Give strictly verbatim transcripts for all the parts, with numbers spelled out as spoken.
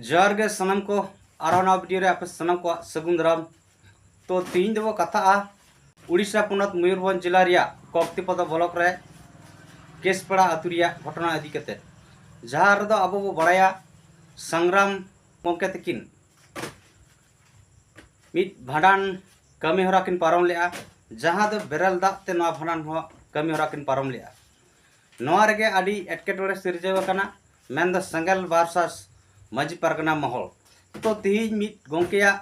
ᱡᱚᱦᱟᱨ ᱜᱮ ᱥᱟᱱᱟᱢ ᱠᱚ, ᱟᱨᱦᱚᱸ ᱱᱟᱣᱟ ᱵᱷᱤᱰᱤᱭᱳ ᱨᱮ ᱟᱯᱮ ᱥᱟᱱᱟᱢ ᱠᱚᱣᱟᱜ ᱥᱟᱹᱜᱩᱱ ᱫᱟᱨᱟᱢ᱾ ᱛᱚ ᱛᱤᱦᱤᱧ ᱫᱚᱵᱚ ᱠᱟᱛᱷᱟᱜᱼᱟ ᱩᱲᱤᱥᱥᱟ ᱯᱚᱱᱚᱛ ᱢᱚᱭᱩᱨᱵᱷᱚᱸᱡᱽ ᱡᱮᱞᱟ ᱨᱮᱭᱟᱜ ᱠᱚᱠᱛᱤᱯᱚᱫᱚ ᱵᱞᱚᱠ ᱨᱮ ᱠᱮᱥᱯᱟᱲᱟ ᱟᱹᱛᱩ ᱨᱮᱭᱟᱜ ᱜᱷᱚᱴᱚᱱᱟ ᱤᱫᱤ ᱠᱟᱛᱮ, ᱡᱟᱦᱟᱸ ᱨᱮᱫᱚ ᱟᱵᱚ ᱵᱚ ᱵᱟᱲᱟᱭᱟ ᱥᱟᱝᱜᱽᱨᱟᱢ ᱜᱚᱢᱠᱮ ᱛᱟᱹᱠᱤᱱ ᱢᱤᱫ ᱵᱷᱟᱸᱰᱟᱱ ᱠᱟᱹᱢᱤ ᱦᱚᱨᱟ ᱠᱤᱱ ᱯᱟᱨᱚᱢ ᱞᱮᱫᱼᱟ, ᱡᱟᱦᱟᱸ ᱫᱚ ᱵᱮᱨᱮᱞ ᱫᱟᱜ ᱛᱮ ᱱᱚᱣᱟ ᱵᱷᱟᱸᱰᱟᱱ ᱦᱚᱸ ᱠᱟᱹᱢᱤ ᱦᱚᱨᱟ ᱠᱤᱱ ᱯᱟᱨᱚᱢ ᱞᱮᱫᱼᱟ᱾ ᱱᱚᱣᱟ ᱨᱮᱜᱮ ᱟᱹᱰᱤ ᱮᱴᱠᱮᱴᱚᱬᱮ ᱥᱤᱨᱡᱟᱹᱣ ᱟᱠᱟᱱᱟ, ᱢᱮᱱᱫᱚ ᱥᱮᱸᱜᱮᱞ ᱵᱷᱟᱨᱥᱟᱥ ᱢᱟᱹᱡᱷᱤ ᱯᱟᱨᱜᱟᱱᱟ ᱢᱚᱦᱚᱞ᱾ ᱛᱚ ᱛᱤᱦᱤᱧ ᱢᱤᱫ ᱜᱚᱢᱠᱮᱭᱟᱜ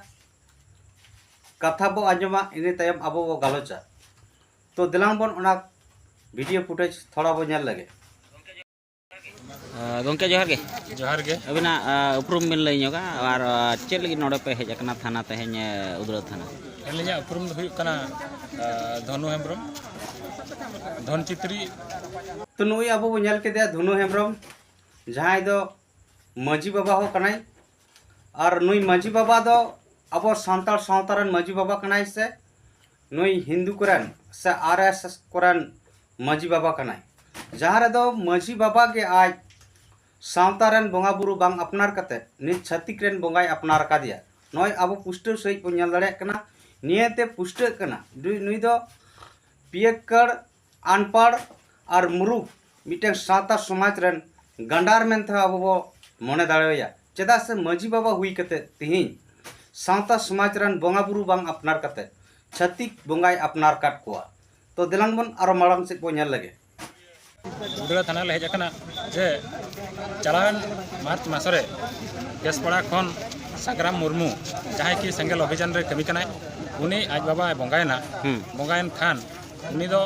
ᱠᱟᱛᱷᱟ ᱵᱚ ᱟᱸᱡᱚᱢᱟ, ᱤᱱᱟᱹ ᱛᱟᱭᱚᱢ ᱟᱵᱚ ᱵᱚ ᱜᱟᱞᱚᱪᱟ᱾ ᱛᱚ ᱫᱮᱞᱟᱝ ᱵᱚᱱ ᱚᱱᱟ ᱵᱷᱤᱰᱤᱭᱳ ᱯᱷᱩᱴᱮᱡᱽ ᱛᱷᱚᱲᱟ ᱵᱚ ᱧᱮᱞ ᱞᱮᱜᱮ᱾ ᱜᱚᱢᱠᱮ ᱡᱚᱦᱟᱨ ᱜᱮ᱾ ᱡᱚᱦᱟᱨ ᱜᱮ᱾ ᱟᱹᱵᱤᱱᱟᱜ ᱩᱯᱨᱩᱢ ᱵᱤᱱ ᱞᱟᱹᱭ ᱧᱚᱜᱟ, ᱟᱨ ᱪᱮᱫ ᱞᱟᱹᱜᱤᱫ ᱱᱚᱰᱮ ᱯᱮ ᱦᱮᱡ ᱟᱠᱟᱱᱟ ᱛᱷᱟᱱᱟ ᱛᱮᱦᱮᱧ ᱩᱫᱽᱲᱟ ᱛᱷᱟᱱᱟ? ᱟᱹᱞᱤᱧᱟᱜ ᱩᱯᱨᱩᱢ ᱫᱚ ᱦᱩᱭᱩᱜ ᱠᱟᱱᱟ ᱫᱷᱚᱱᱩ ᱦᱮᱢᱵᱨᱚᱢ, ᱫᱷᱚᱱ ᱪᱤᱛᱨᱤ᱾ ᱛᱚ ᱱᱩᱭ ᱟᱵᱚ ᱵᱚ ᱧᱮᱞ ᱠᱮᱫᱮᱭᱟ ᱫᱷᱚᱱᱩ ᱦᱮᱢᱵᱨᱚᱢ, ᱡᱟᱦᱟᱸᱭ ᱫᱚ ᱢᱟᱹᱡᱷᱤ ᱵᱟᱵᱟ ᱦᱚᱸ ᱠᱟᱱᱟᱭ᱾ ᱟᱨ ᱱᱩᱭ ᱢᱟᱹᱡᱷᱤ ᱵᱟᱵᱟ ᱫᱚ ᱟᱵᱚ ᱥᱟᱱᱛᱟᱲ ᱥᱟᱶᱛᱟ ᱨᱮᱱ ᱢᱟᱹᱡᱷᱤ ᱵᱟᱵᱟ ᱠᱟᱱᱟᱭ ᱥᱮ ᱱᱩᱭ ᱦᱤᱱᱫᱩ ᱠᱚᱨᱮᱱ ᱥᱮ ᱟᱨ ᱮᱥ ᱮᱥ ᱠᱚᱨᱮᱱ ᱢᱟᱹᱡᱷᱤ ᱵᱟᱵᱟ ᱠᱟᱱᱟᱭ? ᱡᱟᱦᱟᱸ ᱨᱮᱫᱚ ᱢᱟᱹᱡᱷᱤ ᱵᱟᱵᱟ ᱜᱮ ᱟᱡ ᱥᱟᱶᱛᱟ ᱨᱮᱱ ᱵᱚᱸᱜᱟ ᱵᱩᱨᱩ ᱵᱟᱝ ᱟᱯᱱᱟᱨ ᱠᱟᱛᱮ ᱱᱤᱛ ᱪᱷᱟᱹᱛᱤᱠ ᱨᱮᱱ ᱵᱚᱸᱜᱟᱭ ᱟᱯᱱᱟᱨ ᱟᱠᱟᱫᱮᱭᱟ᱾ ᱱᱚᱜᱼᱚᱭ ᱟᱵᱚ ᱯᱩᱥᱴᱟᱹᱣ ᱥᱟᱺᱦᱤᱡ ᱵᱚᱱ ᱧᱮᱞ ᱫᱟᱲᱮᱭᱟᱜ ᱠᱟᱱᱟ᱾ ᱱᱤᱭᱟᱹᱛᱮ ᱯᱩᱥᱴᱟᱹᱜ ᱠᱟᱱᱟ ᱱᱩᱭ ᱫᱚ ᱯᱤᱭᱟᱹᱠᱠᱟᱹᱲ, ᱟᱱᱯᱟᱲ ᱟᱨ ᱢᱩᱨᱩᱠ ᱢᱤᱫᱴᱟᱝ ᱥᱟᱶᱛᱟ ᱥᱚᱢᱟᱡᱽ ᱨᱮᱱ ᱜᱟᱸᱰᱟᱨ ᱢᱮᱱᱛᱮ ᱦᱚᱸ ᱟᱵᱚ ᱵᱚ ᱢᱚᱱᱮ ᱫᱟᱲᱮᱣᱟᱭᱟ᱾ ᱪᱮᱫᱟᱜ ᱥᱮ ᱢᱟᱹᱡᱷᱤ ᱵᱟᱵᱟ ᱦᱩᱭ ᱠᱟᱛᱮ ᱛᱤᱦᱤᱧ ᱥᱟᱶᱛᱟ ᱥᱚᱢᱟᱡᱽ ᱨᱮᱱ ᱵᱚᱸᱜᱟ ᱵᱩᱨᱩ ᱵᱟᱝ ᱟᱯᱱᱟᱨ ᱠᱟᱛᱮ ᱪᱷᱟᱹᱛᱤᱠ ᱵᱚᱸᱜᱟᱭ ᱟᱯᱱᱟᱨ ᱠᱟᱫ ᱠᱚᱣᱟ᱾ ᱛᱚ ᱫᱮᱞᱟᱝ ᱵᱚᱱ ᱟᱨᱚ ᱢᱟᱲᱟᱝ ᱥᱮᱫ ᱵᱚᱱ ᱧᱮᱞ ᱞᱮᱜᱮ᱾ ᱩᱫᱽᱲᱟ ᱛᱷᱟᱱᱟ ᱞᱮ ᱦᱮᱡ ᱟᱠᱟᱱᱟ ᱡᱮ ᱪᱟᱞᱟᱣᱮᱱ ᱢᱟᱨᱪ ᱢᱟᱥ ᱨᱮ ᱠᱮᱥᱯᱟᱲᱟ ᱠᱷᱚᱱ ᱥᱟᱜᱽᱨᱟᱢ ᱢᱩᱨᱢᱩ, ᱡᱟᱦᱟᱸᱭ ᱠᱤ ᱥᱮᱸᱜᱮᱞ ᱚᱵᱷᱤᱡᱟᱱ ᱨᱮ ᱠᱟᱹᱢᱤ ᱠᱟᱱᱟᱭ, ᱩᱱᱤ ᱟᱡ ᱵᱟᱵᱟᱭ ᱵᱚᱸᱜᱟᱭᱮᱱᱟ᱾ ᱦᱩᱸ᱾ ᱵᱚᱸᱜᱟᱭᱮᱱ ᱠᱷᱟᱱ ᱩᱱᱤ ᱫᱚ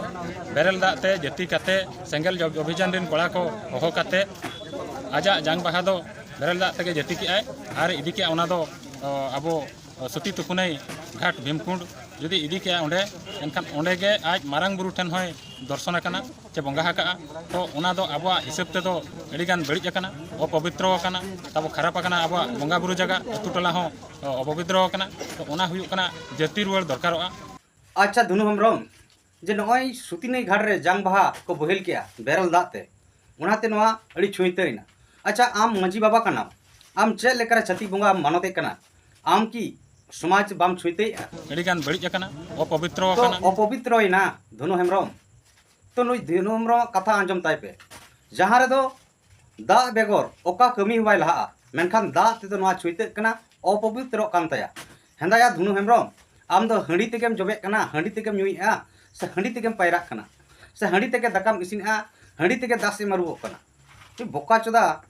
ᱵᱮᱨᱮᱞ ᱫᱟᱜ ᱛᱮ ᱡᱟᱹᱛᱤ ᱠᱟᱛᱮ, ᱥᱮᱸᱜᱮᱞ ᱚᱵᱷᱤᱡᱟᱱ ᱨᱮᱱ ᱠᱚᱲᱟ ᱠᱚ ᱦᱚᱦᱚ ᱠᱟᱛᱮ ᱟᱡᱟᱜ ᱡᱟᱝ ᱵᱟᱦᱟ ᱫᱚ ᱵᱮᱨᱮᱞ ᱫᱟᱜ ᱛᱮᱜᱮ ᱡᱟᱹᱛᱤ ᱠᱮᱜᱼᱟᱭ ᱟᱨ ᱤᱫᱤ ᱠᱮᱜᱼᱟ ᱚᱱᱟ ᱫᱚ, ᱚ, ᱟᱵᱚ ᱥᱩᱛᱤ ᱛᱩᱯᱩᱱᱟᱹᱭ ᱜᱷᱟᱴ ᱵᱷᱤᱢᱠᱩᱸᱰ ᱡᱩᱫᱤ ᱤᱫᱤ ᱠᱮᱜᱼᱟ ᱚᱸᱰᱮ, ᱮᱱᱠᱷᱟᱱ ᱚᱸᱰᱮ ᱜᱮ ᱟᱡ ᱢᱟᱨᱟᱝ ᱵᱩᱨᱩ ᱴᱷᱮᱱ ᱦᱚᱸᱭ ᱫᱚᱨᱥᱚᱱ ᱟᱠᱟᱱᱟ ᱪᱮ ᱵᱚᱸᱜᱟ ᱟᱠᱟᱜᱼᱟ᱾ ᱛᱚ ᱚᱱᱟ ᱫᱚ ᱟᱵᱚᱣᱟᱜ ᱦᱤᱥᱟᱹᱵ ᱛᱮᱫᱚ ᱟᱹᱰᱤᱜᱟᱱ ᱵᱟᱹᱲᱤᱡ ᱟᱠᱟᱱᱟ, ᱚᱯᱚᱵᱤᱛᱨᱚ ᱟᱠᱟᱱᱟ, ᱛᱟᱵᱚ ᱠᱷᱟᱨᱟᱯ ᱟᱠᱟᱱᱟ, ᱟᱵᱚᱣᱟᱜ ᱵᱚᱸᱜᱟ ᱵᱩᱨᱩ ᱡᱟᱭᱜᱟ ᱟᱹᱛᱩ ᱴᱚᱞᱟ ᱦᱚᱸ ᱚᱯᱚᱵᱤᱛᱨᱚ ᱟᱠᱟᱱᱟ᱾ ᱛᱚ ᱚᱱᱟ ᱦᱩᱭᱩᱜ ᱠᱟᱱᱟ ᱡᱟᱹᱛᱤ ᱨᱩᱣᱟᱹᱲ ᱫᱚᱨᱠᱟᱨᱚᱜᱼᱟ᱾ ᱟᱪᱪᱷᱟ ᱫᱷᱩᱱᱩ ᱦᱮᱢᱵᱨᱚᱢ, ᱡᱮ ᱱᱚᱜᱼᱚᱭ ᱥᱩᱛᱤᱱᱟᱹᱭ ᱜᱷᱟᱴ ᱨᱮ ᱡᱟᱝ ᱵᱟᱦᱟ ᱠᱚ ᱵᱚᱦᱮᱞ ᱠᱮᱜᱼᱟ ᱵᱮᱨᱮᱞ ᱫᱟᱜ ᱛᱮ, ᱚᱱᱟᱛᱮ ᱱᱚᱣᱟ ᱟᱹᱰᱤ ᱪᱷᱩᱸᱭᱛᱟᱹᱨ ᱮᱱᱟ᱾ ᱟᱪᱪᱷᱟ, ᱟᱢ ᱢᱟᱹᱡᱷᱤ ᱵᱟᱵᱟ ᱠᱟᱱᱟᱢ, ᱟᱢ ᱪᱮᱫ ᱞᱮᱠᱟᱨᱮ ᱪᱷᱟᱹᱛᱤᱠ ᱵᱚᱸᱜᱟ ᱢᱟᱱᱚᱛᱮᱫ ᱠᱟᱱᱟ? ᱟᱢ ᱠᱤ ᱥᱚᱢᱟᱡᱽ ᱵᱟᱢ ᱪᱷᱩᱭᱛᱟᱹᱭᱮᱫᱼᱟ? ᱟᱹᱰᱤ ᱜᱟᱱ ᱵᱟᱹᱲᱤᱡ ᱟᱠᱟᱱᱟ, ᱚᱯᱚᱵᱤᱛᱨᱚ ᱛᱚ ᱟᱠᱟᱱᱟ᱾ ᱚᱯᱚᱵᱤᱛᱨᱚᱭᱮᱱᱟ ᱫᱷᱩᱱᱩ ᱦᱮᱢᱵᱨᱚᱢ᱾ ᱛᱚ ᱱᱩᱭ ᱫᱷᱩᱱᱩ ᱦᱮᱢᱵᱨᱚᱢᱟᱜ ᱠᱟᱛᱷᱟ ᱟᱸᱡᱚᱢ ᱛᱟᱭ ᱯᱮ, ᱡᱟᱦᱟᱸ ᱨᱮᱫᱚ ᱫᱟᱜ ᱵᱮᱜᱚᱨ ᱚᱠᱟ ᱠᱟᱹᱢᱤ ᱦᱚᱸ ᱵᱟᱭ ᱞᱟᱦᱟᱜᱼᱟ, ᱢᱮᱱᱠᱷᱟᱱ ᱫᱟᱜ ᱛᱮᱫᱚ ᱱᱚᱣᱟ ᱪᱷᱩᱭᱛᱟᱹᱜ ᱠᱟᱱᱟ, ᱚᱯᱚᱵᱤᱛᱨᱚᱜ ᱠᱟᱱ ᱛᱟᱭᱟ᱾ ᱦᱮᱸᱫᱟᱭᱟ ᱫᱷᱩᱱᱩ ᱦᱮᱢᱵᱨᱚᱢ, ᱟᱢ ᱫᱚ ᱦᱟᱺᱰᱤ ᱛᱮᱜᱮᱢ ᱡᱚᱵᱮᱜ ᱠᱟᱱᱟ, ᱦᱟᱺᱰᱤ ᱛᱮᱜᱮᱢ ᱧᱩᱭᱮᱫᱼᱟ, ᱥᱮ ᱦᱟᱺᱰᱤ ᱛᱮᱜᱮᱢ ᱯᱟᱭᱨᱟᱜ ᱠᱟᱱᱟ, ᱥᱮ ᱦᱟᱺᱰᱤ ᱛᱮᱜᱮ ᱫᱟᱠᱟᱢ ᱤᱥᱤᱱᱮᱫᱼᱟ, ᱦᱟᱺᱰᱤ ᱛᱮᱜᱮ ᱫᱟᱜ ᱥᱮᱫ ᱮᱢ ᱟᱹᱨᱩᱵᱚᱜ ᱠᱟᱱᱟ? ᱵᱚᱠᱟ ᱪᱚᱫᱟ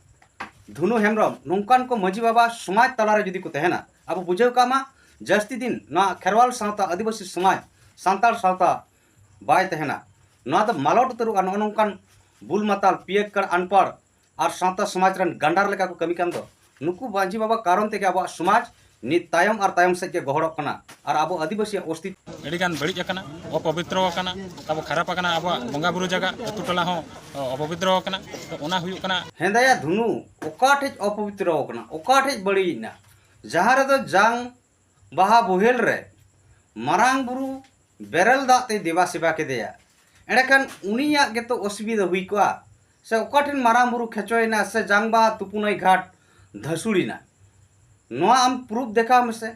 ᱫᱷᱩᱱᱩ ᱦᱮᱢᱵᱨᱚᱢ, ᱱᱚᱝᱠᱟᱱ ᱠᱚ ᱢᱟᱹᱡᱷᱤ ᱵᱟᱵᱟ ᱥᱚᱢᱟᱡᱽ ᱛᱟᱞᱟᱨᱮ ᱡᱩᱫᱤ ᱠᱚ ᱛᱟᱦᱮᱱᱟ, ᱟᱵᱚ ᱵᱩᱡᱷᱟᱹᱣ ᱠᱟᱜ ᱢᱟ, ᱡᱟᱹᱥᱛᱤ ᱫᱤᱱ ᱱᱚᱣᱟ ᱠᱷᱮᱨᱣᱟᱞ ᱥᱟᱶᱛᱟ, ᱟᱹᱫᱤᱵᱟᱹᱥᱤ ᱥᱚᱢᱟᱡᱽ, ᱥᱟᱱᱛᱟᱲ ᱥᱟᱶᱛᱟ ᱵᱟᱭ ᱛᱟᱦᱮᱱᱟ᱾ ᱱᱚᱣᱟ ᱫᱚ ᱢᱟᱞᱚᱴ ᱩᱛᱟᱹᱨᱚᱜᱼᱟ᱾ ᱱᱚᱜᱼᱚ ᱱᱚᱝᱠᱟᱱ ᱵᱩᱞ ᱢᱟᱛᱟᱞ, ᱯᱤᱭᱟᱹᱠᱟᱲ, ᱟᱱᱯᱟᱲ ᱟᱨ ᱥᱟᱶᱛᱟ ᱥᱚᱢᱟᱡᱽ ᱨᱮᱱ ᱜᱟᱱᱰᱟᱨ ᱞᱮᱠᱟ ᱠᱚ ᱠᱟᱹᱢᱤ ᱠᱟᱱ ᱫᱚ, ᱱᱩᱠᱩ ᱢᱟᱹᱡᱷᱤ ᱵᱟᱵᱟ ᱠᱟᱨᱚᱱ ᱛᱮᱜᱮ ᱟᱵᱚᱣᱟᱜ ᱥᱚᱢᱟᱡᱽ ᱱᱤᱛ ᱛᱟᱭᱚᱢ ᱟᱨ ᱛᱟᱭᱚᱢ ᱥᱮᱫ ᱜᱮ ᱜᱚᱦᱚᱲᱚᱜ ᱠᱟᱱᱟ ᱟᱨ ᱟᱵᱚ ᱟᱹᱫᱤᱵᱟᱹᱥᱤᱭᱟᱜ ᱚᱥᱛᱤᱛ ᱟᱹᱰᱤ ᱜᱟᱱ ᱵᱟᱹᱲᱤᱡ ᱟᱠᱟᱱᱟ, ᱚᱯᱚᱵᱤᱛᱨᱚ ᱟᱠᱟᱱᱟ, ᱛᱟᱵᱚ ᱠᱷᱟᱨᱟᱯ ᱟᱠᱟᱱᱟ, ᱟᱵᱚᱣᱟᱜ ᱵᱚᱸᱜᱟ ᱵᱩᱨᱩ ᱡᱟᱭᱜᱟ ᱟᱹᱛᱩ ᱴᱚᱞᱟ ᱦᱚᱸ ᱚᱯᱚᱵᱤᱛᱨᱚ ᱟᱠᱟᱱᱟ᱾ ᱛᱚ ᱚᱱᱟ ᱦᱩᱭᱩᱜ ᱠᱟᱱᱟ᱾ ᱦᱮᱸᱫᱟᱭᱟ ᱫᱷᱩᱱᱩ, ᱚᱠᱟ ᱴᱷᱮᱡ ᱚᱯᱚᱵᱤᱛᱨᱚ ᱟᱠᱟᱱᱟ, ᱚᱠᱟ ᱴᱷᱮᱡ ᱵᱟᱹᱲᱤᱡ ᱮᱱᱟ? ᱡᱟᱦᱟᱸ ᱨᱮᱫᱚ ᱡᱟᱝ ᱵᱟᱦᱟ ᱵᱳᱦᱮᱞ ᱨᱮ ᱢᱟᱨᱟᱝ ᱵᱩᱨᱩ ᱵᱮᱨᱮᱞ ᱫᱟᱜ ᱛᱮᱭ ᱫᱮᱵᱟ ᱥᱮᱵᱟ ᱠᱮᱫᱮᱭᱟ, ᱮᱸᱰᱮᱠᱷᱟᱱ ᱩᱱᱤᱭᱟᱜ ᱜᱮᱛᱚ ᱚᱥᱩᱵᱤᱫᱷᱟ ᱦᱩᱭ ᱠᱚᱜᱼᱟ᱾ ᱥᱮ ᱚᱠᱟ ᱴᱷᱮᱱ ᱢᱟᱨᱟᱝ ᱵᱩᱨᱩ ᱠᱷᱮᱪᱚᱭᱮᱱᱟ ᱥᱮ ᱡᱟᱝ ᱵᱟᱦᱟ ᱛᱩᱯᱩᱱᱟᱹᱭ ᱜᱷᱟᱴ ᱫᱷᱟᱹᱥᱩᱲᱤᱱᱟ, ᱱᱚᱣᱟ ᱟᱢ ᱯᱨᱩᱯᱷ ᱫᱮᱠᱷᱟᱣ ᱢᱮᱥᱮ᱾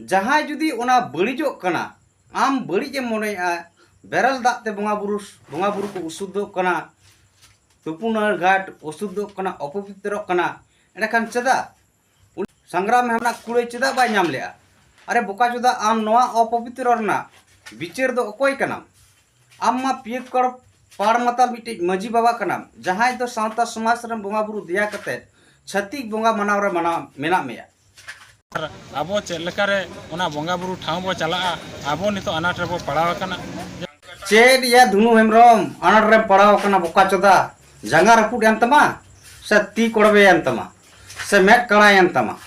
ᱡᱟᱦᱟᱸᱭ ᱡᱩᱫᱤ ᱚᱱᱟ ᱵᱟᱹᱲᱤᱡᱚᱜ ᱠᱟᱱᱟ, ᱟᱢ ᱵᱟᱹᱲᱤᱡ ᱮᱢ ᱢᱚᱱᱮᱭᱮᱜᱼᱟ, ᱵᱮᱨᱮᱞ ᱫᱟᱜ ᱛᱮ ᱵᱚᱸᱜᱟ ᱵᱩᱨᱩ, ᱵᱚᱸᱜᱟ ᱵᱩᱨᱩ ᱠᱚ ᱚᱥᱩᱫᱷᱚᱜ ᱠᱟᱱᱟ, ᱛᱩᱯᱩᱱᱟᱹᱭ ᱜᱷᱟᱴ ᱚᱥᱩᱫᱷᱚᱜ ᱠᱟᱱᱟ, ᱚᱯᱚᱵᱤᱛᱨᱚᱜ ᱠᱟᱱᱟ, ᱮᱸᱰᱮᱠᱷᱟᱱ ᱪᱮᱫᱟᱜ ᱩᱱᱤ ᱥᱟᱝᱜᱨᱟᱢ ᱦᱮᱢᱵᱨᱚᱢ ᱠᱩᱲᱟᱹᱭ ᱪᱮᱫᱟᱜ ᱵᱟᱭ ᱧᱟᱢ ᱞᱮᱜᱼᱟ? ᱟᱨᱮ ᱵᱚᱠᱟ ᱪᱚᱫᱟ, ᱟᱢ ᱱᱚᱣᱟ ᱚᱯᱚᱵᱤᱛᱨᱚ ᱨᱮᱱᱟᱜ ᱵᱤᱪᱟᱹᱨ ᱫᱚ ᱚᱠᱚᱭ ᱠᱟᱱᱟᱢ? ᱟᱢ ᱢᱟ ᱯᱤᱭᱟᱹᱠᱚᱲ ᱯᱟᱲ ᱢᱟᱛᱟᱞ ᱢᱤᱫᱴᱤᱡ ᱢᱟᱹᱡᱷᱤ ᱵᱟᱵᱟ ᱠᱟᱱᱟᱢ, ᱡᱟᱦᱟᱸᱭ ᱫᱚ ᱥᱟᱶᱛᱟ ᱥᱚᱢᱟᱡᱽ ᱨᱮᱱ ᱵᱚᱸᱜᱟ ᱵᱩᱨᱩ ᱫᱮᱭᱟ ᱠᱟᱛᱮ ᱪᱷᱟᱹᱛᱤᱠ ᱵᱚᱸᱜᱟ ᱢᱟᱱᱟᱣ ᱨᱮ ᱢᱟᱱᱟᱣ ᱢᱮᱱᱟᱜ ᱢᱮᱭᱟ᱾ ᱟᱨ ᱟᱵᱚ ᱪᱮᱫ ᱞᱮᱠᱟᱨᱮ ᱚᱱᱟ ᱵᱚᱸᱜᱟ ᱵᱩᱨᱩ ᱴᱷᱟᱶ ᱵᱚ ᱪᱟᱞᱟᱜᱼᱟ, ᱟᱵᱚ ᱱᱤᱛᱚᱜ ᱟᱱᱟᱴ ᱨᱮᱵᱚ ᱯᱟᱲᱟᱣ ᱟᱠᱟᱱᱟ᱾ ᱪᱮᱫ ᱭᱟ ᱫᱷᱩᱱᱩ ᱦᱮᱢᱵᱨᱚᱢ, ᱟᱱᱟᱴ ᱨᱮᱢ ᱯᱟᱲᱟᱣ ᱟᱠᱟᱱᱟ ᱵᱚᱠᱟ ᱪᱚᱫᱟ? ᱡᱟᱸᱜᱟ ᱨᱟᱹᱯᱩᱫ ᱮᱱ ᱛᱟᱢᱟ, ᱥᱮ ᱛᱤ ᱠᱚᱲᱵᱮ ᱮᱱ ᱛᱟᱢᱟ, ᱥᱮ ᱢᱮᱫ ᱠᱟᱬᱟᱭᱮᱱ ᱛᱟᱢᱟ,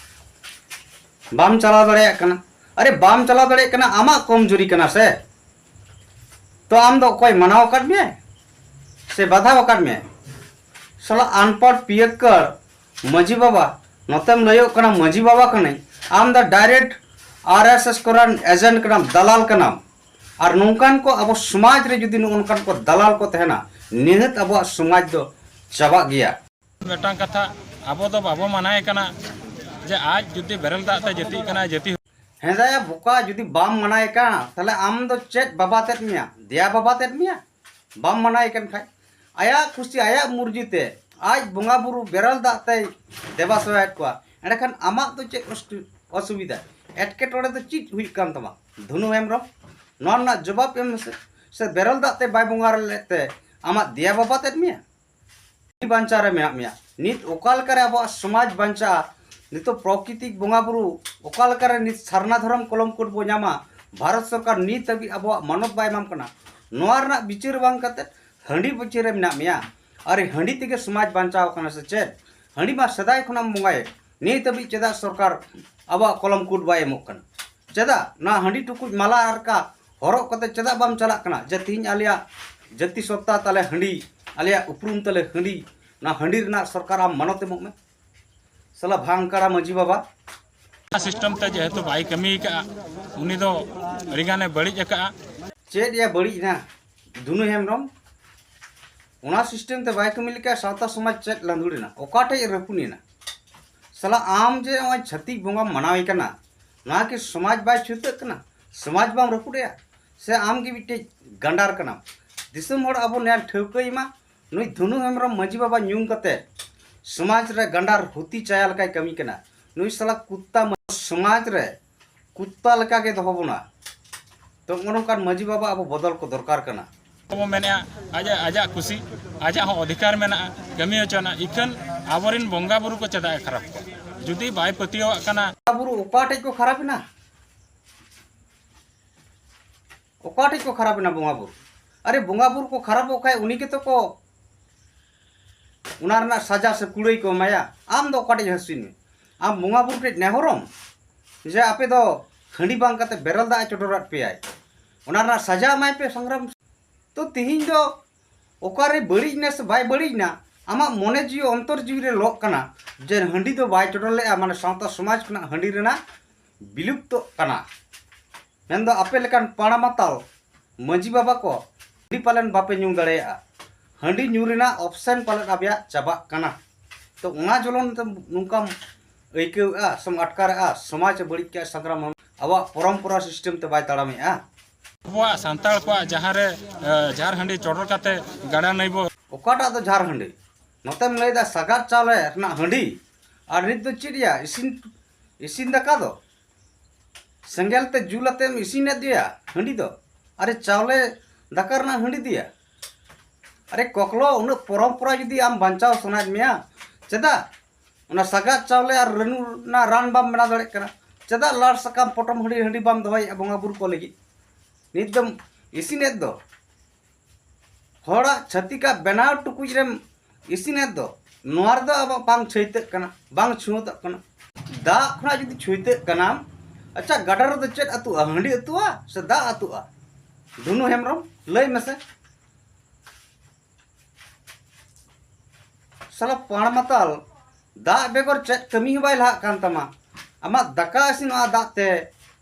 ᱵᱟᱢ ᱪᱟᱞᱟᱣ ᱫᱟᱲᱮᱭᱟᱜ ᱠᱟᱱᱟ? ᱟᱨᱮ ᱵᱟᱢ ᱪᱟᱞᱟᱣ ᱫᱟᱲᱮᱭᱟᱜ ᱠᱟᱱᱟ, ᱟᱢᱟᱜ ᱠᱚᱢᱡᱩᱨᱤ ᱠᱟᱱᱟ ᱥᱮ? ᱛᱚ ᱟᱢ ᱫᱚ ᱚᱠᱚᱭ ᱢᱟᱱᱟᱣ ᱟᱠᱟᱫ ᱢᱮᱭᱟᱭ ᱥᱮ ᱵᱟᱫᱷᱟᱣ ᱟᱠᱟᱫ ᱢᱮᱭᱟᱭ? ᱥᱟᱞᱟ ᱟᱱᱯᱟᱲ ᱯᱤᱭᱟᱹᱠᱟᱹᱲ ᱢᱟᱹᱡᱷᱤ ᱵᱟᱵᱟ, ᱱᱚᱛᱮᱢ ᱞᱟᱹᱭᱚᱜ ᱠᱟᱱᱟ ᱢᱟᱹᱡᱷᱤ ᱵᱟᱵᱟ ᱠᱟᱹᱱᱟᱹᱧ, ᱟᱢ ᱫᱚ ᱰᱟᱭᱨᱮᱠᱴ ᱟᱨ ᱮᱥ ᱮᱥ ᱠᱚᱨᱮᱱ ᱮᱡᱮᱱᱴ ᱠᱟᱱᱟᱢ, ᱫᱟᱞᱟᱞ ᱠᱟᱱᱟᱢ᱾ ᱟᱨ ᱱᱚᱝᱠᱟᱱ ᱠᱚ ᱟᱵᱚ ᱥᱚᱢᱟᱡᱽ ᱨᱮ ᱡᱩᱫᱤ ᱱᱚᱜᱼᱚ ᱱᱚᱝᱠᱟᱱ ᱠᱚ ᱫᱟᱞᱟᱞ ᱠᱚ ᱛᱟᱦᱮᱱᱟ, ᱱᱤᱦᱟᱹᱛ ᱟᱵᱚᱣᱟᱜ ᱥᱚᱢᱟᱡᱽ ᱫᱚ ᱪᱟᱵᱟᱜ ᱜᱮᱭᱟ᱾ ᱢᱤᱫᱴᱟᱝ ᱠᱟᱛᱷᱟ, ᱟᱵᱚ ᱫᱚ ᱵᱟᱵᱚ ᱢᱟᱱᱟᱭᱮ ᱠᱟᱱᱟ ᱡᱮ ᱟᱡ ᱡᱩᱫᱤ ᱵᱮᱨᱮᱞ ᱫᱟᱜ ᱛᱮ ᱡᱟᱹᱛᱤᱜ ᱠᱟᱱᱟᱭ, ᱡᱟᱹᱛᱤ ᱦᱮᱸᱫᱟᱭᱟ ᱵᱚᱠᱟ, ᱡᱩᱫᱤ ᱵᱟᱢ ᱢᱟᱱᱟᱭᱮ ᱠᱟᱱᱟ, ᱛᱟᱦᱞᱮ ᱟᱢ ᱫᱚ ᱪᱮᱫ ᱵᱟᱵᱟ ᱛᱮᱫ ᱢᱮᱭᱟ? ᱫᱮᱭᱟ ᱵᱟᱵᱟ ᱛᱮᱫ ᱢᱮᱭᱟ? ᱵᱟᱢ ᱢᱟᱱᱟᱭᱮ ᱠᱟᱱ ᱠᱷᱟᱡ, ᱟᱭᱟᱜ ᱠᱩᱥᱤ, ᱟᱭᱟᱜ ᱢᱩᱨᱡᱤ ᱛᱮ ᱟᱡ ᱵᱚᱸᱜᱟ ᱵᱩᱨᱩ ᱵᱮᱨᱮᱞ ᱫᱟᱜ ᱛᱮᱭ ᱫᱮᱵᱟ ᱥᱮᱵᱟᱭᱮᱫ ᱠᱚᱣᱟ, ᱮᱸᱰᱮᱠᱷᱟᱱ ᱟᱢᱟᱜ ᱫᱚ ᱪᱮᱫ ᱚᱥᱩ-, ᱚᱥᱩᱵᱤᱫᱷᱟ? ᱮᱴᱠᱮᱴᱚᱬᱮ ᱫᱚ ᱪᱮᱫ ᱦᱩᱭᱩᱜ ᱠᱟᱱ ᱛᱟᱢᱟ? ᱫᱷᱩᱱᱩ ᱦᱮᱢᱵᱨᱚᱢ, ᱱᱚᱣᱟ ᱨᱮᱱᱟᱜ ᱡᱚᱵᱟᱵ ᱮᱢ ᱢᱮᱥᱮ᱾ ᱥᱮ ᱵᱮᱨᱮᱞ ᱫᱟᱜ ᱛᱮ ᱵᱟᱭ ᱵᱚᱸᱜᱟ ᱞᱮᱫ ᱛᱮ ᱟᱢᱟᱜ ᱫᱮᱭᱟ ᱵᱟᱵᱟ ᱛᱮᱫ ᱢᱮᱭᱟ? ᱵᱟᱧᱪᱟᱣ ᱨᱮ ᱢᱮᱱᱟᱜ ᱢᱮᱭᱟ᱾ ᱱᱤᱛ ᱚᱠᱟ ᱞᱮᱠᱟᱨᱮ ᱟᱵᱚᱣᱟᱜ ᱥᱚᱢᱟᱡᱽ ᱵᱟᱧᱪᱟᱜᱼᱟ, ᱱᱤᱛᱚᱜ ᱯᱨᱚᱠᱨᱤᱛᱤᱠ ᱵᱚᱸᱜᱟ ᱵᱩᱨᱩ ᱚᱠᱟ ᱞᱮᱠᱟᱨᱮ ᱱᱤᱛ ᱥᱟᱨᱱᱟ ᱫᱷᱚᱨᱚᱢ ᱠᱚᱞᱚᱢ ᱠᱳᱰ ᱵᱚ ᱧᱟᱢᱟ, ᱵᱷᱟᱨᱚᱛ ᱥᱚᱨᱠᱟᱨ ᱱᱤᱛ ᱦᱟᱹᱵᱤᱡ ᱟᱵᱚᱣᱟᱜ ᱢᱟᱱᱚᱛ ᱵᱟᱭ ᱮᱢᱟᱢ ᱠᱟᱱᱟ, ᱱᱚᱣᱟ ᱨᱮᱱᱟᱜ ᱵᱤᱪᱟᱹᱨ ᱵᱟᱝ ᱠᱟᱛᱮ ᱦᱟᱺᱰᱤ ᱯᱟᱹᱪᱟᱹᱨ ᱨᱮ ᱢᱮᱱᱟᱜ ᱢᱮᱭᱟ᱾ ᱟᱨ ᱦᱟᱺᱰᱤ ᱛᱮᱜᱮ ᱥᱚᱢᱟᱡᱽ ᱵᱟᱧᱪᱟᱣ ᱠᱟᱱᱟ ᱥᱮ ᱪᱮᱫ? ᱦᱟᱺᱰᱤ ᱢᱟ ᱥᱮᱫᱟᱭ ᱠᱷᱚᱱᱟᱜ ᱮᱢ ᱵᱚᱸᱜᱟᱭᱮᱫ, ᱱᱤᱛ ᱦᱟᱹᱵᱤᱡ ᱪᱮᱫᱟᱜ ᱥᱚᱨᱠᱟᱨ ᱟᱵᱚᱣᱟᱜ ᱠᱚᱞᱚᱢ ᱠᱳᱰ ᱵᱟᱭ ᱮᱢᱚᱜ ᱠᱟᱱᱟ? ᱪᱮᱫᱟᱜ ᱱᱚᱣᱟ ᱦᱟᱺᱰᱤ ᱴᱩᱠᱩᱡ ᱢᱟᱞᱟ ᱟᱨᱠᱟ ᱦᱚᱨᱚᱜ ᱠᱟᱛᱮ ᱪᱮᱫᱟᱜ ᱵᱟᱢ ᱪᱟᱞᱟᱜ ᱠᱟᱱᱟ ᱡᱮ ᱛᱤᱦᱤᱧ ᱟᱞᱮᱭᱟᱜ ᱡᱟᱹᱛᱤ ᱥᱚᱛᱛᱟ ᱛᱟᱞᱮ ᱦᱟᱺᱰᱤ, ᱟᱞᱮᱭᱟᱜ ᱩᱯᱨᱩᱢ ᱛᱟᱞᱮ ᱦᱟᱺᱰᱤ, ᱱᱚᱣᱟ ᱦᱟᱺᱰᱤ ᱨᱮᱱᱟᱜ ᱥᱚᱨᱠᱟᱨ ᱟᱢ ᱢᱟᱱᱚᱛ ᱮᱢᱚᱜ ᱢᱮ? ᱥᱟᱞᱟ ᱵᱷᱟᱝᱠᱟᱲᱟ ᱢᱟᱹᱡᱷᱤ ᱵᱟᱵᱟ᱾ ᱥᱤᱥᱴᱮᱢ ᱛᱮ ᱡᱮᱦᱮᱛᱩ ᱵᱟᱭ ᱠᱟᱹᱢᱤ ᱟᱠᱟᱫᱼᱟ, ᱩᱱᱤ ᱫᱚ ᱟᱹᱰᱤᱜᱟᱱᱮ ᱵᱟᱹᱲᱤᱡ ᱟᱠᱟᱫᱼᱟ᱾ ᱪᱮᱫ ᱭᱟ ᱵᱟᱹᱲᱤᱡ ᱮᱱᱟ ᱫᱷᱩᱱᱩ ᱦᱮᱢᱵᱨᱚᱢ? ᱚᱱᱟ ᱥᱤᱥᱴᱮᱢ ᱛᱮ ᱵᱟᱭ ᱠᱟᱹᱢᱤ ᱞᱮᱠᱷᱟᱱ ᱥᱟᱶᱛᱟ ᱥᱚᱢᱟᱡᱽ ᱪᱮᱫ ᱞᱟᱸᱫᱩᱲ ᱮᱱᱟ? ᱚᱠᱟᱴᱷᱮᱡ ᱨᱟᱹᱯᱩᱫ ᱮᱱᱟ? ᱥᱟᱞᱟ ᱟᱢ ᱡᱮ ᱱᱚᱜᱼᱚᱭ ᱪᱷᱟᱹᱛᱤᱠ ᱵᱚᱸᱜᱟᱢ ᱢᱟᱱᱟᱣᱮ ᱠᱟᱱᱟ, ᱱᱚᱣᱟ ᱠᱤ ᱥᱚᱢᱟᱡᱽ ᱵᱟᱭ ᱪᱷᱩᱛᱟᱹᱜ ᱠᱟᱱᱟ? ᱥᱚᱢᱟᱡᱽ ᱵᱟᱢ ᱨᱟᱹᱯᱩᱫᱮᱜᱼᱟ? ᱥᱮ ᱟᱢ ᱜᱮ ᱢᱤᱫᱴᱮᱡ ᱜᱟᱸᱰᱟᱨ ᱠᱟᱱᱟᱢ? ᱫᱤᱥᱚᱢ ᱦᱚᱲ ᱟᱵᱚ ᱧᱮᱞ ᱴᱷᱟᱹᱣᱠᱟᱹᱭ ᱢᱟ, ᱱᱩᱭ ᱫᱷᱩᱱᱩ ᱦᱮᱢᱵᱨᱚᱢ ᱢᱟᱹᱡᱷᱤ ᱵᱟᱵᱟ ᱧᱩᱢ ᱠᱟᱛᱮ ᱥᱚᱢᱟᱡᱽ ᱨᱮ ᱜᱟᱸᱰᱟᱨ ᱦᱩᱛᱤ ᱪᱟᱭᱟ ᱞᱮᱠᱟᱭ ᱠᱟᱹᱢᱤ ᱠᱟᱱᱟ᱾ ᱱᱩᱭ ᱥᱟᱞᱟ ᱠᱩᱛᱛᱟ ᱢᱟ-, ᱥᱚᱢᱟᱡᱽ ᱨᱮ ᱠᱩᱛᱛᱟ ᱞᱮᱠᱟ ᱜᱮ ᱫᱚᱦᱚ ᱵᱚᱱᱟ᱾ ᱛᱚ ᱱᱚᱜᱼᱚ ᱱᱚᱝᱠᱟᱱ ᱢᱟᱹᱡᱷᱤ ᱵᱟᱵᱟ ᱟᱵᱚ ᱵᱚᱫᱚᱞ ᱠᱚ ᱫᱚᱨᱠᱟᱨ ᱠᱟᱱᱟ᱾ ᱟᱵᱚ ᱢᱮᱱᱮᱜᱼᱟ, ᱟᱡᱟᱜ, ᱟᱡᱟᱜ ᱠᱩᱥᱤ, ᱟᱡᱟᱜ ᱦᱚᱸ ᱚᱫᱷᱤᱠᱟᱨ ᱢᱮᱱᱟᱜᱼᱟ, ᱠᱟᱹᱢᱤ ᱦᱚᱪᱚᱱᱟ᱾ ᱤᱠᱷᱟᱹᱱ ᱟᱵᱚᱨᱮᱱ ᱵᱚᱸᱜᱟ ᱵᱩᱨᱩ ᱠᱚ ᱪᱮᱫᱟᱜ ᱮ ᱠᱷᱟᱨᱟᱯ ᱠᱚᱣᱟ? ᱡᱩᱫᱤ ᱵᱟᱭ ᱯᱟᱹᱛᱭᱟᱹᱣᱟᱜ ᱠᱟᱱᱟ᱾ ᱵᱚᱸᱜᱟ ᱵᱩᱨᱩ ᱚᱠᱟ ᱴᱷᱮᱡ ᱠᱚ ᱠᱷᱟᱨᱟᱯ ᱮᱱᱟ? ᱚᱠᱟ ᱴᱷᱮᱡ ᱠᱚ ᱠᱷᱟᱨᱟᱯ ᱮᱱᱟ ᱵᱚᱸᱜᱟ ᱵᱩᱨᱩ? ᱟᱨᱮ ᱵᱚᱸᱜᱟ ᱵᱩᱨᱩ ᱠᱚ ᱠᱷᱟᱨᱟᱯᱚᱜ ᱠᱷᱟᱡ ᱩᱱᱤ ᱜᱮᱛᱚ ᱠᱚ ᱚᱱᱟ ᱨᱮᱱᱟᱜ ᱥᱟᱡᱟ ᱥᱮ ᱠᱩᱲᱟᱹᱭ ᱠᱚ ᱮᱢᱟᱭᱟ᱾ ᱟᱢ ᱫᱚ ᱚᱠᱟ ᱴᱷᱮᱡ ᱦᱟᱹᱥᱩᱭ ᱢᱮ? ᱟᱢ ᱵᱚᱸᱜᱟ ᱵᱩᱨᱩ ᱴᱷᱮᱡ ᱱᱮᱦᱚᱨᱚᱢ ᱡᱮ ᱟᱯᱮ ᱫᱚ ᱦᱟᱺᱰᱤ ᱵᱟᱝ ᱠᱟᱛᱮ ᱵᱮᱨᱮᱞ ᱫᱟᱜ ᱮ ᱪᱚᱰᱚᱨᱟᱫ ᱯᱮᱭᱟᱭ, ᱚᱱᱟ ᱨᱮᱱᱟᱜ ᱥᱟᱡᱟ ᱮᱢᱟᱭ ᱯᱮ ᱥᱚᱝᱜᱨᱟᱢ᱾ ᱛᱚ ᱛᱤᱦᱤᱧ ᱫᱚ ᱚᱠᱟᱨᱮ ᱵᱟᱹᱲᱤᱡ ᱮᱱᱟ ᱥᱮ ᱵᱟᱭ ᱵᱟᱹᱲᱤᱡ ᱮᱱᱟ, ᱟᱢᱟᱜ ᱢᱚᱱᱮ ᱡᱤᱣᱤ ᱚᱱᱛᱚᱨ ᱡᱤᱣᱤ ᱨᱮ ᱞᱚᱜ ᱠᱟᱱᱟ ᱡᱮ ᱦᱟᱺᱰᱤ ᱫᱚ ᱵᱟᱭ ᱪᱚᱰᱚᱨ ᱞᱮᱜᱼᱟ, ᱢᱟᱱᱮ ᱥᱟᱶᱛᱟ ᱥᱚᱢᱟᱡᱽ ᱠᱷᱚᱱᱟᱜ ᱦᱟᱺᱰᱤ ᱨᱮᱱᱟᱜ ᱵᱤᱞᱩᱯᱛᱚᱜ ᱠᱟᱱᱟ᱾ ᱢᱮᱱᱫᱚ ᱟᱯᱮ ᱞᱮᱠᱟᱱ ᱯᱟᱲᱟ ᱢᱟᱛᱟᱞ ᱢᱟᱹᱡᱷᱤ ᱵᱟᱵᱟ ᱠᱚ ᱦᱟᱺᱰᱤ ᱯᱟᱞᱮᱱ ᱵᱟᱯᱮ ᱧᱩ ᱫᱟᱲᱮᱭᱟᱜᱼᱟ᱾ ᱦᱟᱺᱰᱤ ᱧᱩ ᱨᱮᱱᱟᱜ ᱚᱯᱥᱮᱱ ᱯᱟᱞᱮᱱ ᱟᱯᱮᱭᱟᱜ ᱪᱟᱵᱟᱜ ᱠᱟᱱᱟ᱾ ᱛᱚ ᱚᱱᱟ ᱡᱚᱞᱚᱱ ᱛᱮ ᱱᱚᱝᱠᱟᱢ ᱟᱹᱭᱠᱟᱹᱣᱮᱫᱼᱟ ᱥᱮᱢ ᱟᱴᱠᱟᱨᱮᱫᱼᱟ? ᱥᱚᱢᱟᱡᱽ ᱮ ᱵᱟᱹᱲᱤᱡ ᱠᱮᱫᱼᱟ ᱥᱟᱸᱜᱽᱨᱟᱢ ᱦᱮᱢᱵᱨᱚᱢ, ᱟᱵᱚᱣᱟᱜ ᱯᱚᱨᱚᱢᱯᱚᱨᱟ ᱥᱤᱥᱴᱮᱢ ᱛᱮ ᱵᱟᱭ ᱛᱟᱲᱟᱢᱮᱫᱼᱟ᱾ ᱟᱵᱚᱣᱟᱜ ᱥᱟᱱᱛᱟᱲ ᱠᱚᱣᱟᱜ ᱡᱟᱦᱟᱸ ᱨᱮ, ᱮ, ᱡᱷᱟᱨ ᱦᱟᱺᱰᱤ ᱪᱚᱰᱚᱨ ᱠᱟᱛᱮ ᱜᱟᱰᱟ ᱱᱟᱹᱭ ᱵᱚ ᱚᱠᱟᱴᱟᱜ ᱫᱚ ᱡᱷᱟᱨ ᱦᱟᱺᱰᱤ? ᱱᱚᱛᱮᱢ ᱞᱟᱹᱭᱫᱟ ᱥᱟᱜᱟᱫ ᱪᱟᱣᱞᱮ ᱨᱮᱱᱟᱜ ᱦᱟᱺᱰᱤ, ᱟᱨ ᱱᱤᱛ ᱫᱚ ᱪᱮᱫ ᱨᱮᱭᱟᱜ ᱤᱥᱤᱱ, ᱤᱥᱤᱱ ᱫᱟᱠᱟ ᱫᱚ? ᱥᱮᱸᱜᱮᱞ ᱛᱮ ᱡᱩᱞ ᱟᱛᱮᱢ ᱤᱥᱤᱱᱮᱫ ᱫᱚᱭᱟ ᱦᱟᱺᱰᱤ ᱫᱚ? ᱟᱨᱮ ᱪᱟᱣᱞᱮ ᱫᱟᱠᱟ ᱨᱮᱱᱟᱜ ᱦᱟᱺᱰᱤ ᱫᱚᱭᱟ? ᱟᱨᱮ ᱠᱚᱠᱞᱚ, ᱩᱱᱟᱹᱜ ᱯᱚᱨᱚᱢᱯᱚᱨᱟ ᱡᱩᱫᱤ ᱟᱢ ᱵᱟᱧᱪᱟᱣ ᱥᱟᱱᱟᱭᱮᱫ ᱢᱮᱭᱟ, ᱪᱮᱫᱟᱜ ᱚᱱᱟ ᱥᱟᱜᱟᱫ ᱪᱟᱣᱞᱮ ᱟᱨ ᱨᱟᱹᱱᱩ ᱨᱮᱱᱟᱜ ᱨᱟᱱ ᱵᱟᱢ ᱵᱮᱱᱟᱣ ᱫᱟᱲᱮᱭᱟᱜ ᱠᱟᱱᱟ? ᱪᱮᱫᱟᱜ ᱞᱟᱲ ᱥᱟᱠᱟᱢ ᱯᱚᱴᱚᱢ ᱦᱟᱺᱰᱤ, ᱦᱟᱺᱰᱤ ᱵᱟᱢ ᱫᱚᱦᱚᱭᱮᱫᱼᱟ ᱵᱚᱸᱜᱟ ᱵᱩᱨᱩ ᱠᱚ ᱞᱟᱹᱜᱤᱫ? ᱱᱤᱛ ᱫᱚᱢ ᱤᱥᱤᱱᱮᱫ ᱫᱚ, ᱦᱚᱲᱟᱜ ᱪᱷᱟᱹᱛᱤᱠᱟᱜ ᱵᱮᱱᱟᱣ ᱴᱩᱠᱩᱡ ᱨᱮᱢ ᱤᱥᱤᱱᱮᱫ ᱫᱚ, ᱱᱚᱣᱟ ᱨᱮᱫᱚ ᱟᱵᱚ ᱵᱟᱝ ᱪᱷᱟᱹᱭᱛᱟᱹᱜ ᱠᱟᱱᱟ, ᱵᱟᱝ ᱪᱷᱩᱣᱟᱹᱛᱟᱹᱜ ᱠᱟᱱᱟ᱾ ᱫᱟᱜ ᱠᱷᱚᱱᱟᱜ ᱡᱩᱫᱤ ᱪᱷᱩᱭᱛᱟᱹᱜ ᱠᱟᱱᱟᱢ, ᱟᱪᱪᱷᱟ, ᱜᱟᱰᱟ ᱨᱮᱫᱚ ᱪᱮᱫ ᱟᱹᱛᱩᱜᱼᱟ? ᱦᱟᱺᱰᱤ ᱟᱹᱛᱩᱜᱼᱟ ᱥᱮ ᱫᱟᱜ ᱟᱹᱛᱩᱜᱼᱟ? ᱫᱷᱩᱱᱩ ᱦᱮᱢᱵᱨᱚᱢ, ᱞᱟᱹᱭ ᱢᱮᱥᱮ᱾ ᱥᱟᱞᱟ ᱯᱟᱲ ᱢᱟᱛᱟᱞ, ᱫᱟᱜ ᱵᱮᱜᱚᱨ ᱪᱮᱫ ᱠᱟᱹᱢᱤ ᱦᱚᱸ ᱵᱟᱭ ᱞᱟᱦᱟᱜ ᱠᱟᱱ ᱛᱟᱢᱟ᱾ ᱟᱢᱟᱜ ᱫᱟᱠᱟ ᱤᱥᱤᱱᱚᱜᱼᱟ ᱫᱟᱜ ᱛᱮ,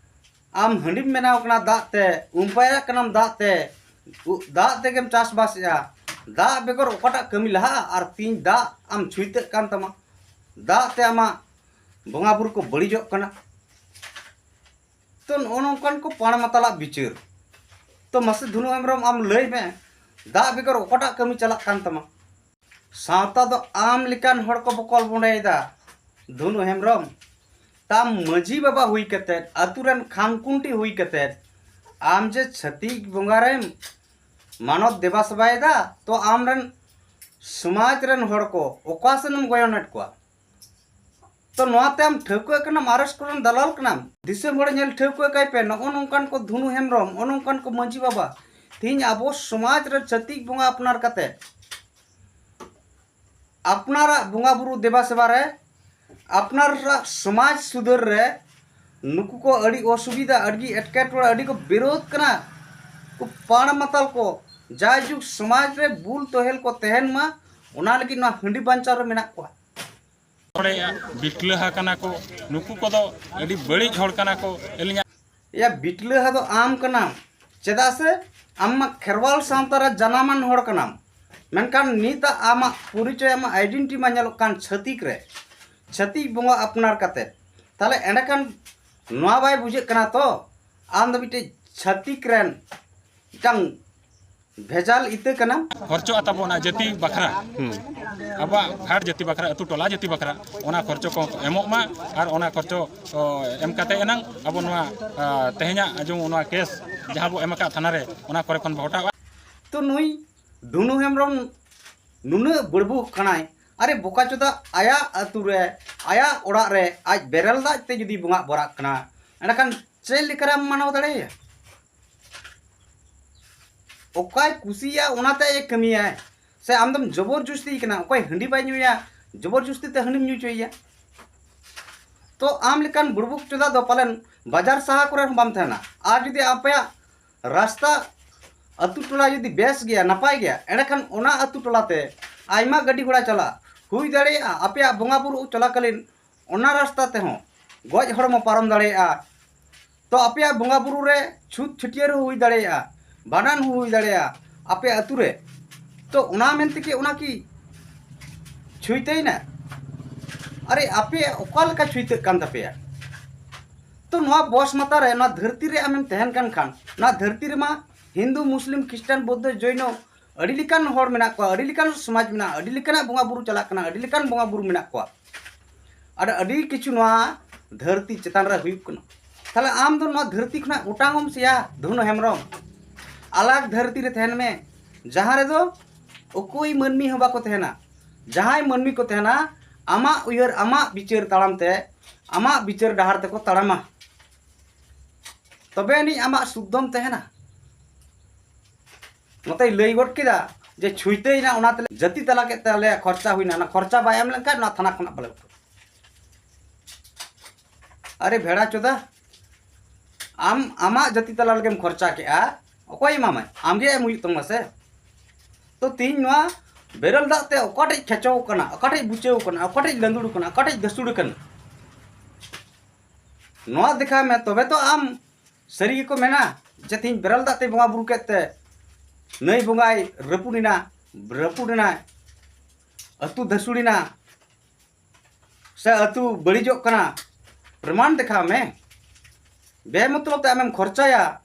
ᱟᱢ ᱦᱟᱺᱰᱤᱢ ᱵᱮᱱᱟᱣ ᱠᱟᱱᱟ ᱫᱟᱜ ᱛᱮ, ᱩᱢ ᱯᱟᱭᱨᱟᱜ ᱠᱟᱱᱟᱢ ᱫᱟᱜ ᱛᱮ, ᱩ-, ᱫᱟᱜ ᱛᱮᱜᱮᱢ ᱪᱟᱥᱵᱟᱥᱮᱜᱼᱟ᱾ ᱫᱟᱜ ᱵᱮᱜᱚᱨ ᱚᱠᱟᱴᱟᱜ ᱠᱟᱹᱢᱤ ᱞᱟᱦᱟᱜᱼᱟ? ᱟᱨ ᱛᱤᱧ ᱫᱟᱜ ᱟᱢ ᱪᱷᱩᱭᱛᱟᱹᱜ ᱠᱟᱱ ᱛᱟᱢᱟ, ᱫᱟᱜ ᱛᱮ ᱟᱢᱟᱜ ᱵᱚᱸᱜᱟ ᱵᱩᱨᱩ ᱠᱚ ᱵᱟᱹᱲᱤᱡᱚᱜ ᱠᱟᱱᱟ᱾ ᱛᱚ ᱱᱚᱜᱼᱚ ᱱᱚᱝᱠᱟᱱ ᱠᱚ ᱯᱟᱲ ᱢᱟᱛᱟᱞᱟᱜ ᱵᱤᱪᱟᱹᱨ᱾ ᱛᱚ ᱢᱟᱥᱮ ᱫᱷᱩᱱᱩ ᱦᱮᱢᱵᱨᱚᱢ, ᱟᱢ ᱞᱟᱹᱭ ᱢᱮ, ᱫᱟᱜ ᱵᱮᱜᱚᱨ ᱚᱠᱟᱴᱟᱜ ᱠᱟᱹᱢᱤ ᱪᱟᱞᱟᱜ ᱠᱟᱱ ᱛᱟᱢᱟ? ᱥᱟᱶᱛᱟ ᱫᱚ ᱟᱢ ᱞᱮᱠᱟᱱ ᱦᱚᱲ ᱠᱚ ᱵᱚᱠᱚᱞ ᱵᱚᱸᱰᱮᱭᱮᱫᱟ᱾ ᱫᱷᱩᱱᱩ ᱦᱮᱢᱵᱨᱚᱢ, ᱛᱟᱢ ᱢᱟᱹᱡᱷᱤ ᱵᱟᱵᱟ ᱦᱩᱭ ᱠᱟᱛᱮᱫ, ᱟᱹᱛᱩ ᱨᱮᱱ ᱠᱷᱟᱢᱠᱩᱱᱴᱤ ᱦᱩᱭ ᱠᱟᱛᱮᱫ, ᱟᱢ ᱡᱮ ᱪᱷᱟᱹᱛᱤᱠ ᱵᱚᱸᱜᱟ ᱨᱮᱢ ᱢᱟᱱᱚᱛ ᱫᱮᱵᱟ ᱥᱮᱵᱟᱭᱮᱫᱟ, ᱛᱚ ᱟᱢ ᱨᱮᱱ ᱥᱚᱢᱟᱡᱽ ᱨᱮᱱ ᱦᱚᱲ ᱠᱚ ᱚᱠᱟ ᱥᱮᱱ ᱮᱢ ᱜᱚᱭᱚᱱᱮᱫ ᱠᱚᱣᱟ? ᱛᱚ ᱱᱚᱣᱟ ᱛᱮ ᱟᱢ ᱴᱷᱟᱹᱣᱠᱟᱹ ᱠᱟᱱᱟᱢ, ᱟᱨᱮᱥ ᱠᱚᱨᱮᱱ ᱫᱟᱞᱟᱞ ᱠᱟᱱᱟᱢ᱾ ᱫᱤᱥᱚᱢ ᱦᱚᱲ ᱧᱮᱞ ᱴᱷᱟᱹᱣᱠᱟᱹ ᱠᱟᱭ ᱯᱮ, ᱱᱚᱜᱼᱚ ᱱᱚᱝᱠᱟᱱ ᱠᱚ ᱫᱷᱩᱱᱩ ᱦᱮᱢᱵᱨᱚᱢ, ᱱᱚᱜᱼᱚ ᱱᱚᱝᱠᱟᱱ ᱠᱚ ᱢᱟᱹᱡᱷᱤ ᱵᱟᱵᱟ, ᱛᱮᱦᱮᱧ ᱟᱵᱚ ᱥᱚᱢᱟᱡᱽ ᱨᱮ ᱪᱷᱟᱹᱛᱤᱠ ᱵᱚᱸᱜᱟ ᱟᱯᱱᱟᱨ ᱠᱟᱛᱮ, ᱟᱯᱱᱟᱨᱟᱜ ᱵᱚᱸᱜᱟ ᱵᱩᱨᱩ ᱫᱮᱵᱟ ᱥᱮᱵᱟ ᱨᱮ, ᱟᱯᱱᱟᱨᱟᱜ ᱥᱚᱢᱟᱡᱽ ᱥᱩᱫᱷᱟᱹᱨ ᱨᱮ ᱱᱩᱠᱩ ᱠᱚ ᱟᱹᱰᱤ ᱚᱥᱩᱵᱤᱫᱷᱟ, ᱟᱹᱰᱤ ᱮᱴᱠᱮᱴᱚᱬᱮ, ᱟᱹᱰᱤ ᱠᱚ ᱵᱤᱨᱳᱫᱷ ᱠᱟᱱᱟ᱾ ᱠᱚ ᱯᱟᱲ ᱢᱟᱛᱟᱞ ᱠᱚ, ᱡᱟᱭᱡᱩᱜᱽ ᱥᱚᱢᱟᱡᱽ ᱨᱮ ᱵᱩᱞ ᱛᱚᱦᱮᱞ ᱠᱚ ᱛᱟᱦᱮᱱ ᱢᱟ, ᱚᱱᱟ ᱞᱟᱹᱜᱤᱫ ᱱᱚᱣᱟ ᱦᱟᱺᱰᱤ ᱵᱟᱧᱪᱟᱣ ᱨᱮ ᱢᱮᱱᱟᱜ ᱠᱚᱣᱟ᱾ ᱵᱟᱹᱲᱤᱡ, ᱵᱤᱴᱞᱟᱹᱦᱟ ᱠᱟᱱᱟ ᱠᱚ, ᱱᱩᱠᱩ ᱠᱚᱫᱚ ᱟᱹᱰᱤ ᱵᱟᱹᱲᱤᱡ ᱦᱚᱲ ᱠᱟᱱᱟ ᱠᱚ᱾ ᱟᱹᱞᱤᱧᱟᱜ ᱮᱭᱟ, ᱵᱤᱴᱞᱟᱹᱦᱟ ᱫᱚ ᱟᱢ ᱠᱟᱱᱟᱢ, ᱪᱮᱫᱟᱜ ᱥᱮ ᱟᱢ ᱢᱟ ᱠᱷᱮᱨᱣᱟᱞ ᱥᱟᱶᱛᱟ ᱨᱮ ᱡᱟᱱᱟᱢᱟᱱ ᱦᱚᱲ ᱠᱟᱱᱟᱢ᱾ ᱢᱮᱱᱠᱷᱟᱱ ᱱᱤᱛᱟᱜ ᱟᱢᱟᱜ ᱯᱚᱨᱤᱪᱚᱭ, ᱟᱢᱟᱜ ᱟᱭᱰᱮᱱᱴᱤᱴᱤ ᱢᱟ ᱧᱮᱞᱚᱜ ᱠᱟᱱ ᱪᱷᱟᱹᱛᱤᱠ ᱨᱮ, ᱪᱷᱟᱹᱛᱤᱠ ᱵᱚᱸᱜᱟ ᱟᱯᱱᱟᱨ ᱠᱟᱛᱮ᱾ ᱛᱟᱦᱞᱮ ᱮᱸᱰᱮᱠᱷᱟᱱ ᱱᱚᱣᱟ ᱵᱟᱭ ᱵᱩᱡᱷᱟᱹᱜ ᱠᱟᱱᱟ ᱛᱚ, ᱟᱢ ᱫᱚ ᱢᱤᱫᱴᱮᱡ ᱪᱷᱟᱹᱛᱤᱠ ᱨᱮᱱ ᱢᱤᱫᱴᱟᱝ ᱵᱷᱮᱡᱟᱞ ᱤᱛᱟᱹ ᱠᱟᱱᱟᱢ᱾ ᱠᱷᱚᱨᱪᱚᱜᱼᱟ ᱛᱟᱵᱚᱱᱟ ᱡᱟᱹᱛᱤ ᱵᱟᱠᱷᱨᱟ, ᱟᱵᱚᱣᱟᱜ ᱦᱟᱴ ᱡᱟᱹᱛᱤ ᱵᱟᱠᱷᱨᱟ, ᱟᱹᱛᱩ ᱴᱚᱞᱟ ᱡᱟᱹᱛᱤ ᱵᱟᱠᱷᱨᱟ, ᱚᱱᱟ ᱠᱷᱚᱨᱪᱚ ᱠᱚ ᱮᱢᱚᱜ ᱢᱟ᱾ ᱟᱨ ᱚᱱᱟ ᱠᱷᱚᱨᱪᱚ ᱚ, ᱮᱢ ᱠᱟᱛᱮ ᱮᱱᱟᱝ ᱟᱵᱚ ᱱᱚᱣᱟ ᱟ, ᱛᱮᱦᱮᱧᱟᱜ ᱡᱮᱢᱚᱱ ᱱᱚᱣᱟ ᱠᱮᱥ ᱡᱟᱦᱟᱸ ᱵᱚ ᱮᱢ ᱟᱠᱟᱫ ᱛᱷᱟᱱᱟ ᱨᱮ, ᱚᱱᱟ ᱠᱚᱨᱮ ᱠᱷᱚᱱ ᱵᱚ ᱦᱚᱴᱟᱣᱟ᱾ ᱛᱚ ᱱᱩᱭ ᱰᱩᱱᱩ ᱦᱮᱢᱵᱨᱚᱢ ᱱᱩᱱᱟᱹᱜ ᱵᱟᱹᱲᱵᱩ ᱠᱟᱱᱟᱭ, ᱟᱨᱮ ᱵᱚᱠᱟ ᱪᱚᱫᱟ, ᱟᱭᱟᱜ ᱟᱹᱛᱩ ᱨᱮ, ᱟᱭᱟᱜ ᱚᱲᱟᱜ ᱨᱮ ᱟᱡ ᱵᱮᱨᱮᱞ ᱫᱟᱜ ᱛᱮ ᱡᱩᱫᱤ ᱵᱚᱸᱜᱟ ᱵᱚᱨᱟᱜ ᱠᱟᱱᱟ, ᱮᱸᱰᱮᱠᱷᱟᱱ ᱪᱮᱫ ᱞᱮᱠᱟᱨᱮᱢ ᱢᱟᱱᱟᱣ ᱫᱟᱲᱮᱭᱟᱭᱟ? ᱚᱠᱟᱭ ᱠᱩᱥᱤᱭᱟᱜᱼᱟ ᱚᱱᱟᱛᱮ ᱟᱡ ᱮ ᱠᱟᱹᱢᱤᱭᱟᱭ, ᱥᱮ ᱟᱢᱫᱚᱢ ᱡᱚᱵᱚᱨ ᱡᱚᱥᱛᱤ ᱠᱟᱱᱟ? ᱚᱠᱚᱭ ᱦᱟᱺᱰᱤ ᱵᱟᱭ ᱧᱩᱭᱟ, ᱡᱚᱵᱚᱨ ᱡᱚᱥᱛᱤ ᱛᱮ ᱦᱟᱺᱰᱤᱢ ᱧᱩ ᱦᱚᱪᱚᱭᱮᱭᱟ? ᱛᱚ ᱟᱢ ᱞᱮᱠᱟᱱ ᱵᱩᱲᱵᱩᱠ ᱪᱚᱫᱟ ᱫᱚ ᱯᱟᱞᱮᱱ ᱵᱟᱡᱟᱨ ᱥᱟᱦᱟᱨ ᱠᱚᱨᱮ ᱦᱚᱸ ᱵᱟᱢ ᱛᱟᱦᱮᱱᱟ᱾ ᱟᱨ ᱡᱩᱫᱤ ᱟᱯᱮᱭᱟᱜ ᱨᱟᱥᱛᱟ, ᱟᱹᱛᱩ ᱴᱚᱞᱟ ᱡᱩᱫᱤ ᱵᱮᱥ ᱜᱮᱭᱟ, ᱱᱟᱯᱟᱭ ᱜᱮᱭᱟ, ᱮᱸᱰᱮᱠᱷᱟᱱ ᱚᱱᱟ ᱟᱹᱛᱩ ᱴᱚᱞᱟ ᱛᱮ ᱟᱭᱢᱟ ᱜᱟᱹᱰᱤ ᱜᱷᱚᱲᱟ ᱪᱟᱞᱟᱜ ᱦᱩᱭ ᱫᱟᱲᱮᱭᱟᱜᱼᱟ᱾ ᱟᱯᱮᱭᱟᱜ ᱵᱚᱸᱜᱟ ᱵᱩᱨᱩ ᱪᱚᱞᱟᱠᱟᱞᱤᱱ ᱚᱱᱟ ᱨᱟᱥᱛᱟ ᱛᱮᱦᱚᱸ ᱜᱚᱡ ᱦᱚᱲᱢᱚ ᱯᱟᱨᱚᱢ ᱫᱟᱲᱮᱭᱟᱜᱼᱟ᱾ ᱛᱚ ᱟᱯᱮᱭᱟᱜ ᱵᱚᱸᱜᱟ ᱵᱩᱨᱩ ᱨᱮ ᱪᱷᱩᱛ ᱪᱷᱟᱹᱴᱭᱟᱹᱨ ᱦᱚᱸ ᱦᱩᱭ ᱫᱟᱲᱮᱭᱟᱜᱼᱟ, ᱵᱷᱟᱸᱰᱟᱱ ᱦᱚᱸ ᱦᱩᱭ ᱫᱟᱲᱮᱭᱟᱜᱼᱟ ᱟᱯᱮ ᱟᱹᱛᱩ ᱨᱮ᱾ ᱛᱚ ᱚᱱᱟ ᱢᱮᱱᱛᱮ ᱠᱤ ᱚᱱᱟ ᱠᱤ ᱪᱷᱩᱭᱛᱟᱹᱭᱱᱟ? ᱟᱨᱮ, ᱟᱯᱮ ᱚᱠᱟ ᱞᱮᱠᱟ ᱪᱷᱩᱭᱛᱟᱹᱜ ᱠᱟᱱ ᱛᱟᱯᱮᱭᱟ? ᱛᱚ ᱱᱚᱣᱟ ᱵᱚᱥ ᱢᱟᱛᱟ ᱨᱮ, ᱱᱚᱣᱟ ᱫᱷᱟᱹᱨᱛᱤ ᱨᱮ ᱟᱢᱮᱢ ᱛᱟᱦᱮᱱ ᱠᱟᱱ ᱠᱷᱟᱱ, ᱱᱚᱣᱟ ᱫᱷᱟᱹᱨᱛᱤ ᱨᱮᱢᱟ ᱦᱤᱱᱫᱩ, ᱢᱩᱥᱞᱤᱢ, ᱠᱷᱨᱤᱥᱴᱟᱱ, ᱵᱳᱫᱽᱫᱷᱚ, ᱡᱚᱭᱱᱚ, ᱟᱹᱰᱤ ᱞᱮᱠᱟᱱ ᱦᱚᱲ ᱢᱮᱱᱟᱜ ᱠᱚᱣᱟ, ᱟᱹᱰᱤ ᱞᱮᱠᱟᱱ ᱥᱚᱢᱟᱡᱽ ᱢᱮᱱᱟᱜᱼᱟ, ᱟᱹᱰᱤ ᱞᱮᱠᱟᱱᱟᱜ ᱵᱚᱸᱜᱟ ᱵᱩᱨᱩ ᱪᱟᱞᱟᱜ ᱠᱟᱱᱟ, ᱟᱹᱰᱤ ᱞᱮᱠᱟᱱ ᱵᱚᱸᱜᱟ ᱵᱩᱨᱩ ᱢᱮᱱᱟᱜ ᱠᱚᱣᱟ᱾ ᱟᱨ ᱟᱹᱰᱤ ᱠᱤᱪᱷᱩ ᱱᱚᱣᱟ ᱫᱷᱟᱹᱨᱛᱤ ᱪᱮᱛᱟᱱ ᱨᱮ ᱦᱩᱭᱩᱜ ᱠᱟᱱᱟ᱾ ᱛᱟᱦᱞᱮ ᱟᱢ ᱫᱚ ᱱᱚᱣᱟ ᱫᱷᱟᱹᱨᱛᱤ ᱠᱷᱚᱱᱟᱜ ᱚᱴᱟᱝ ᱚᱢ ᱥᱮᱭᱟ, ᱫᱷᱚᱱᱩ ᱦᱮᱢᱵᱨᱚᱢ, ᱟᱞᱟᱜᱽ ᱫᱷᱟᱹᱨᱛᱤ ᱨᱮ ᱛᱟᱦᱮᱱ ᱢᱮ, ᱡᱟᱦᱟᱸ ᱨᱮᱫᱚ ᱚᱠᱚᱭ ᱢᱟᱹᱱᱢᱤ ᱦᱚᱸ ᱵᱟᱠᱚ ᱛᱟᱦᱮᱱᱟ᱾ ᱡᱟᱦᱟᱸᱭ ᱢᱟᱹᱱᱢᱤ ᱠᱚ ᱛᱟᱦᱮᱱᱟ, ᱟᱢᱟᱜ ᱩᱭᱦᱟᱹᱨ, ᱟᱢᱟᱜ ᱵᱤᱪᱟᱹᱨ ᱛᱟᱲᱟᱢ ᱛᱮ, ᱟᱢᱟᱜ ᱵᱤᱪᱟᱹᱨ ᱰᱟᱦᱟᱨ ᱛᱮᱠᱚ ᱛᱟᱲᱟᱢᱟ, ᱛᱚᱵᱮ ᱟᱹᱱᱤᱡ ᱟᱢᱟᱜ ᱥᱩᱠ ᱫᱚᱢ ᱛᱟᱦᱮᱱᱟ᱾ ᱱᱚᱛᱮᱭ ᱞᱟᱹᱭ ᱜᱚᱫ ᱠᱮᱫᱟ ᱡᱮ ᱪᱷᱩᱭᱛᱟᱹᱭᱱᱟ, ᱚᱱᱟ ᱛᱮᱞᱮ ᱡᱟᱹᱛᱤ ᱛᱟᱞᱟ ᱠᱮᱫ ᱛᱮ ᱟᱞᱮᱭᱟᱜ ᱠᱷᱚᱨᱪᱟ ᱦᱩᱭᱱᱟ, ᱚᱱᱟ ᱠᱷᱚᱨᱪᱟ ᱵᱟᱭ ᱮᱢ ᱞᱮᱱᱠᱷᱟᱱ ᱱᱚᱣᱟ ᱛᱷᱟᱱᱟ ᱠᱷᱚᱱᱟᱜ ᱵᱟᱞᱮ ᱩᱰᱩᱠ᱾ ᱟᱨᱮ ᱵᱷᱮᱲᱟ ᱪᱳᱫᱟ, ᱟᱢ ᱟᱢᱟᱜ ᱡᱟᱹᱛᱤ ᱛᱟᱞᱟ ᱞᱟᱹᱜᱤᱫ ᱮᱢ ᱠᱷᱚᱨᱪᱟ ᱠᱮᱜᱼᱟ, ᱚᱠᱚᱭ ᱮᱢᱟᱢᱟᱭ? ᱟᱢᱜᱮ ᱮᱢ ᱦᱩᱭᱩᱜ ᱛᱟᱢᱟ ᱥᱮ᱾ ᱛᱚ ᱛᱤᱦᱤᱧ ᱱᱚᱣᱟ ᱵᱮᱨᱮᱞ ᱫᱟᱜ ᱛᱮ ᱚᱠᱟᱴᱷᱮᱡ ᱠᱷᱮᱪᱚᱣ ᱠᱟᱱᱟ, ᱚᱠᱟᱴᱷᱮᱡ ᱵᱩᱪᱟᱹᱣ ᱠᱟᱱᱟ, ᱚᱠᱟᱴᱷᱮᱡ ᱞᱟᱸᱫᱩᱲ ᱠᱟᱱᱟ, ᱚᱠᱟᱴᱷᱮᱡ ᱫᱟᱹᱥᱩᱲ ᱠᱟᱱᱟ, ᱱᱚᱣᱟ ᱫᱮᱠᱷᱟᱣ ᱢᱮ, ᱛᱚᱵᱮ ᱛᱚ ᱟᱢ ᱥᱟᱹᱨᱤ ᱜᱮᱠᱚ ᱢᱮᱱᱟ ᱡᱮ ᱛᱤᱦᱤᱧ ᱵᱮᱨᱮᱞ ᱫᱟᱜ ᱛᱮ ᱵᱚᱸᱜᱟ ᱵᱩᱨᱩ ᱠᱮᱫ ᱛᱮ ᱱᱟᱹᱭ ᱵᱚᱸᱜᱟᱭ ᱨᱟᱹᱯᱩᱫ ᱮᱱᱟ, ᱨᱟᱹᱯᱩᱫ ᱮᱱᱟᱭ, ᱟᱹᱛᱩ ᱫᱷᱟᱹᱥᱩᱲ ᱮᱱᱟ, ᱥᱮ ᱟᱹᱛᱩ ᱵᱟᱹᱲᱤᱡᱚᱜ ᱠᱟᱱᱟ, ᱯᱨᱚᱢᱟᱱ ᱫᱮᱠᱷᱟᱣ ᱢᱮ᱾ ᱵᱮᱢᱚᱛᱞᱚᱵ ᱛᱮ ᱟᱢᱮᱢ ᱠᱷᱚᱨᱪᱟᱭᱟ,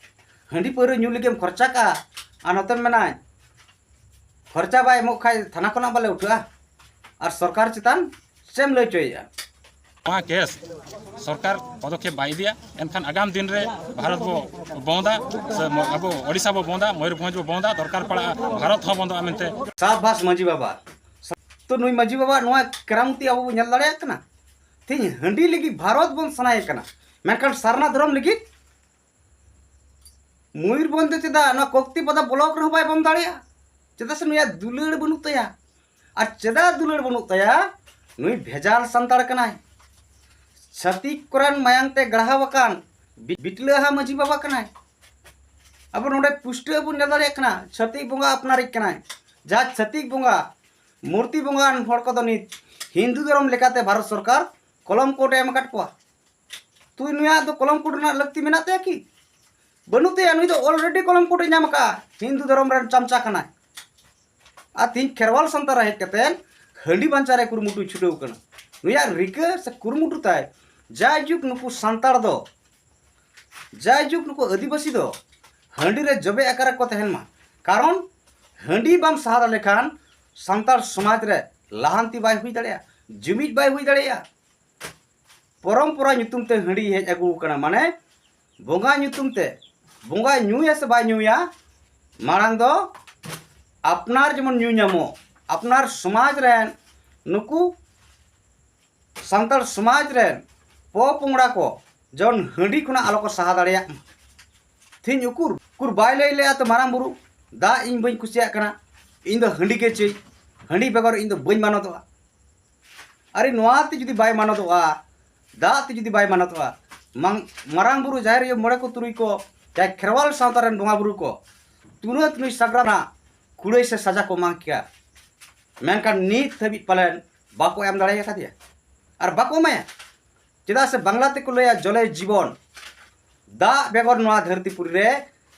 ᱦᱟᱺᱰᱤ ᱯᱟᱹᱣᱨᱟᱹ ᱧᱩ ᱞᱟᱹᱜᱤᱫ ᱮᱢ ᱠᱷᱚᱨᱪᱟ ᱠᱟᱜᱼᱟ, ᱟᱨ ᱱᱚᱛᱮᱢ ᱢᱮᱱᱟ ᱠᱷᱚᱨᱪᱟ ᱵᱟᱭ ᱮᱢᱚᱜ ᱠᱷᱟᱡ ᱛᱷᱟᱱᱟ ᱠᱷᱚᱱᱟᱜ ᱵᱟᱞᱮ ᱩᱴᱷᱟᱹᱜᱼᱟ᱾ ᱟᱨ ᱥᱚᱨᱠᱟᱨ ᱪᱮᱛᱟᱱ ᱪᱮᱫ ᱮᱢ ᱞᱟᱹᱭ ᱦᱚᱪᱚᱭᱮᱫᱼᱟ? ᱱᱚᱣᱟ ᱠᱮᱥ ᱥᱚᱨᱠᱟᱨ ᱯᱚᱫᱚᱠᱷᱮᱯ ᱵᱟᱭ ᱤᱫᱤᱭᱟ, ᱮᱱᱠᱷᱟᱱ ᱟᱜᱟᱢ ᱫᱤᱱ ᱨᱮ ᱵᱷᱟᱨᱚᱛ ᱵᱚ ᱵᱚᱱᱫᱟ, ᱥᱮ ᱢᱚ-, ᱟᱵᱚ ᱳᱰᱤᱥᱟ ᱵᱚ ᱵᱚᱱᱫᱟ, ᱢᱚᱭᱩᱨᱵᱷᱚᱸᱡᱽ ᱵᱚ ᱵᱚᱱᱫᱟ, ᱫᱚᱨᱠᱟᱨ ᱯᱟᱲᱟᱜᱼᱟ ᱵᱷᱟᱨᱚᱛ ᱦᱚᱸ ᱵᱚᱱᱫᱚᱜᱼᱟ ᱢᱮᱱᱛᱮ᱾ ᱥᱟᱵᱟᱥ ᱢᱟᱹᱡᱷᱤ ᱵᱟᱵᱟ᱾ ᱛᱚ ᱱᱩᱭ ᱢᱟᱹᱡᱷᱤ ᱵᱟᱵᱟ ᱱᱚᱣᱟ ᱠᱮᱨᱟᱢᱩᱛᱤ ᱟᱵᱚ ᱵᱚ ᱧᱮᱞ ᱫᱟᱲᱮᱭᱟᱜ ᱠᱟᱱᱟ᱾ ᱛᱮᱦᱮᱧ ᱦᱟᱺᱰᱤ ᱞᱟᱹᱜᱤᱫ ᱵᱷᱟᱨᱚᱛ ᱵᱚᱱ ᱥᱟᱱᱟᱭᱮ ᱠᱟᱱᱟ, ᱢᱮᱱᱠᱷᱟᱱ ᱥᱟᱨᱱᱟ ᱫᱷᱚᱨᱚᱢ ᱞᱟᱹᱜᱤᱫ ᱢᱚᱭᱩᱨᱵᱷᱚᱸᱡᱽ ᱫᱚ ᱪᱮᱫᱟᱜ ᱱᱚᱣᱟ ᱠᱚᱠᱛᱤᱯᱟᱫᱟ ᱵᱞᱚᱠ ᱨᱮᱦᱚᱸ ᱵᱟᱭ ᱵᱚᱱᱫ ᱫᱟᱲᱮᱭᱟᱜᱼᱟ? ᱪᱮᱫᱟᱜ ᱥᱮ ᱱᱩᱭᱟᱜ ᱫᱩᱞᱟᱹᱲ ᱵᱟᱹᱱᱩᱜ ᱛᱟᱭᱟ᱾ ᱟᱨ ᱪᱮᱫᱟᱜ ᱫᱩᱞᱟᱹᱲ ᱵᱟᱹᱱᱩᱜ ᱛᱟᱭᱟ? ᱱᱩᱭ ᱵᱷᱮᱡᱟᱞ ᱥᱟᱱᱛᱟᱲ ᱠᱟᱱᱟᱭ᱾ ᱪᱷᱟᱹᱛᱤᱠ ᱠᱚᱨᱮᱱ ᱢᱟᱭᱟᱝ ᱛᱮ ᱜᱟᱲᱦᱟᱣ ᱟᱠᱟᱱ ᱵᱤ-, ᱵᱤᱴᱞᱟᱹᱦᱟ ᱢᱟᱹᱡᱷᱤ ᱵᱟᱵᱟ ᱠᱟᱱᱟᱭ᱾ ᱟᱵᱚ ᱱᱚᱰᱮ ᱯᱩᱥᱴᱟᱹᱣ ᱵᱚᱱ ᱧᱮᱞ ᱫᱟᱲᱮᱭᱟᱜ ᱠᱟᱱᱟ, ᱪᱷᱟᱹᱛᱤᱠ ᱵᱚᱸᱜᱟ ᱟᱯᱱᱟᱨᱤᱡ ᱠᱟᱱᱟᱭ᱾ ᱡᱟᱦᱟᱸ ᱪᱷᱟᱹᱛᱤᱠ ᱵᱚᱸᱜᱟ, ᱢᱩᱨᱛᱤ ᱵᱚᱸᱜᱟᱣᱟᱱ ᱦᱚᱲ ᱠᱚᱫᱚ ᱱᱤᱛ ᱦᱤᱱᱫᱩ ᱫᱷᱚᱨᱚᱢ ᱞᱮᱠᱟᱛᱮ ᱵᱷᱟᱨᱚᱛ ᱥᱚᱨᱠᱟᱨ ᱠᱚᱞᱚᱢ ᱠᱳᱰ ᱮ ᱮᱢ ᱟᱠᱟᱫ ᱠᱚᱣᱟ᱾ ᱛᱩᱭ ᱱᱩᱭᱟᱜ ᱫᱚ ᱠᱚᱞᱚᱢ ᱠᱳᱰ ᱨᱮᱱᱟᱜ ᱞᱟᱹᱠᱛᱤ ᱢᱮᱱᱟᱜ ᱛᱟᱭᱟ ᱠᱤ? ᱵᱟᱹᱱᱩᱜ ᱛᱟᱭᱟ᱾ ᱱᱩᱭ ᱫᱚ already ᱠᱚᱞᱚᱢ ᱠᱳᱰ ᱮ ᱧᱟᱢ ᱟᱠᱟᱫᱼᱟ, ᱦᱤᱱᱫᱩ ᱫᱷᱚᱨᱚᱢ ᱨᱮᱱ ᱪᱟᱢᱪᱟ ᱠᱟᱱᱟᱭ᱾ ᱟᱨ ᱛᱮᱦᱮᱧ ᱠᱷᱮᱨᱣᱟᱞ ᱥᱟᱱᱛᱟᱲ ᱨᱮ ᱦᱮᱡ ᱠᱟᱛᱮ ᱦᱟᱺᱰᱤ ᱵᱟᱧᱪᱟᱣ ᱨᱮ ᱠᱩᱨᱩᱢᱩᱴᱩᱭ ᱪᱷᱩᱴᱟᱹᱣ ᱠᱟᱱᱟ᱾ ᱱᱩᱭᱟᱜ ᱨᱤᱠᱟᱹ ᱥᱮ ᱠᱩᱨᱩᱢᱩᱴᱩ ᱛᱟᱭ, ᱡᱟᱭᱡᱩᱜᱽ ᱱᱩᱠᱩ ᱥᱟᱱᱛᱟᱲ ᱫᱚ, ᱡᱟᱭᱡᱩᱜᱽ ᱱᱩᱠᱩ ᱟᱹᱫᱤᱵᱟᱹᱥᱤ ᱫᱚ ᱦᱟᱺᱰᱤ ᱨᱮ ᱡᱚᱵᱮ ᱟᱠᱟᱨ ᱨᱮᱠᱚ ᱛᱟᱦᱮᱱ ᱢᱟ᱾ ᱠᱟᱨᱚᱱ ᱦᱟᱺᱰᱤ ᱵᱟᱢ ᱥᱟᱦᱟ ᱫᱟᱲᱮ ᱞᱮᱠᱷᱟᱱ ᱥᱟᱱᱛᱟᱲ ᱥᱚᱢᱟᱡᱽ ᱨᱮ ᱞᱟᱦᱟᱱᱛᱤ ᱵᱟᱭ ᱦᱩᱭ ᱫᱟᱲᱮᱭᱟᱜᱼᱟ, ᱡᱩᱢᱤᱫ ᱵᱟᱭ ᱦᱩᱭ ᱫᱟᱲᱮᱭᱟᱜᱼᱟ᱾ ᱯᱚᱨᱚᱢᱯᱚᱨᱟ ᱧᱩᱛᱩᱢ ᱛᱮ ᱦᱟᱺᱰᱤ ᱦᱮᱡ ᱟᱹᱜᱩ ᱟᱠᱟᱱᱟ, ᱢᱟᱱᱮ ᱵᱚᱸᱜᱟ ᱧᱩᱛᱩᱢ ᱛᱮ᱾ ᱵᱚᱸᱜᱟᱭ ᱧᱩᱭᱟ ᱥᱮ ᱵᱟᱭ ᱧᱩᱭᱟ, ᱢᱟᱲᱟᱝ ᱫᱚ ᱟᱯᱱᱟᱨ ᱡᱮᱢᱚᱱ ᱧᱩ ᱧᱟᱢᱚᱜ, ᱟᱯᱱᱟᱨ ᱥᱚᱢᱟᱡᱽ ᱨᱮᱱ ᱱᱩᱠᱩ ᱥᱟᱱᱛᱟᱲ ᱥᱚᱢᱟᱡᱽ ᱨᱮᱱ ᱯᱚᱼᱯᱚᱝᱲᱟ ᱠᱚ ᱡᱮᱢᱚᱱ ᱦᱟᱺᱰᱤ ᱠᱷᱚᱱᱟᱜ ᱟᱞᱚ ᱠᱚ ᱥᱟᱦᱟ ᱫᱟᱲᱮᱭᱟᱜ ᱢᱟ᱾ ᱛᱮᱦᱮᱧ ᱩᱠᱩᱨ, ᱩᱠᱩᱨ ᱵᱟᱭ ᱞᱟᱹᱭ ᱞᱮᱜᱼᱟ ᱛᱚ, ᱢᱟᱨᱟᱝ ᱵᱩᱨᱩ, ᱫᱟᱜ ᱤᱧ ᱵᱟᱹᱧ ᱠᱩᱥᱤᱭᱟᱜ ᱠᱟᱱᱟ, ᱤᱧ ᱫᱚ ᱦᱟᱺᱰᱤ ᱜᱮ ᱪᱟᱹᱭ, ᱦᱟᱺᱰᱤ ᱵᱮᱜᱚᱨ ᱤᱧ ᱫᱚ ᱵᱟᱹᱧ ᱢᱟᱱᱚᱛᱚᱜᱼᱟ᱾ ᱟᱨᱮ, ᱱᱚᱣᱟ ᱛᱮ ᱡᱩᱫᱤ ᱵᱟᱭ ᱢᱟᱱᱚᱛᱚᱜᱼᱟ, ᱫᱟᱜ ᱛᱮ ᱡᱩᱫᱤ ᱵᱟᱭ ᱢᱟᱱᱚᱛᱚᱜᱼᱟ, ᱢᱟᱝ-, ᱢᱟᱨᱟᱝ ᱵᱩᱨᱩ, ᱡᱟᱦᱮᱨ ᱟᱭᱳ, ᱢᱚᱬᱮ ᱠᱚ, ᱛᱩᱨᱩᱭ ᱠᱚ, ᱡᱟᱦᱟᱸᱭ ᱠᱷᱮᱨᱣᱟᱞ ᱥᱟᱶᱛᱟ ᱨᱮᱱ ᱵᱚᱸᱜᱟ ᱵᱩᱨᱩ ᱠᱚ, ᱛᱩᱨᱟᱹᱛ ᱱᱩᱭ ᱥᱟᱜᱽᱨᱟ ᱨᱮᱱᱟᱜ ᱠᱩᱲᱟᱹᱭ ᱥᱮ ᱥᱟᱡᱟ ᱠᱚ ᱮᱢᱟ ᱠᱮᱭᱟ᱾ ᱢᱮᱱᱠᱷᱟᱱ ᱱᱤᱛ ᱫᱷᱟᱹᱵᱤᱡ ᱯᱟᱞᱮᱱ ᱵᱟᱠᱚ ᱮᱢ ᱫᱟᱲᱮ ᱟᱠᱟᱫᱮᱭᱟ ᱟᱨ ᱵᱟᱠᱚ ᱮᱢᱟᱭᱟ᱾ ᱪᱮᱫᱟᱜ ᱥᱮ ᱵᱟᱝᱞᱟ ᱛᱮᱠᱚ ᱞᱟᱹᱭᱟ ᱡᱚᱞᱮ ᱡᱤᱵᱚᱱ, ᱫᱟᱜ ᱵᱮᱜᱚᱨ ᱱᱚᱣᱟ ᱫᱷᱟᱹᱨᱛᱤ ᱯᱩᱨᱤ ᱨᱮ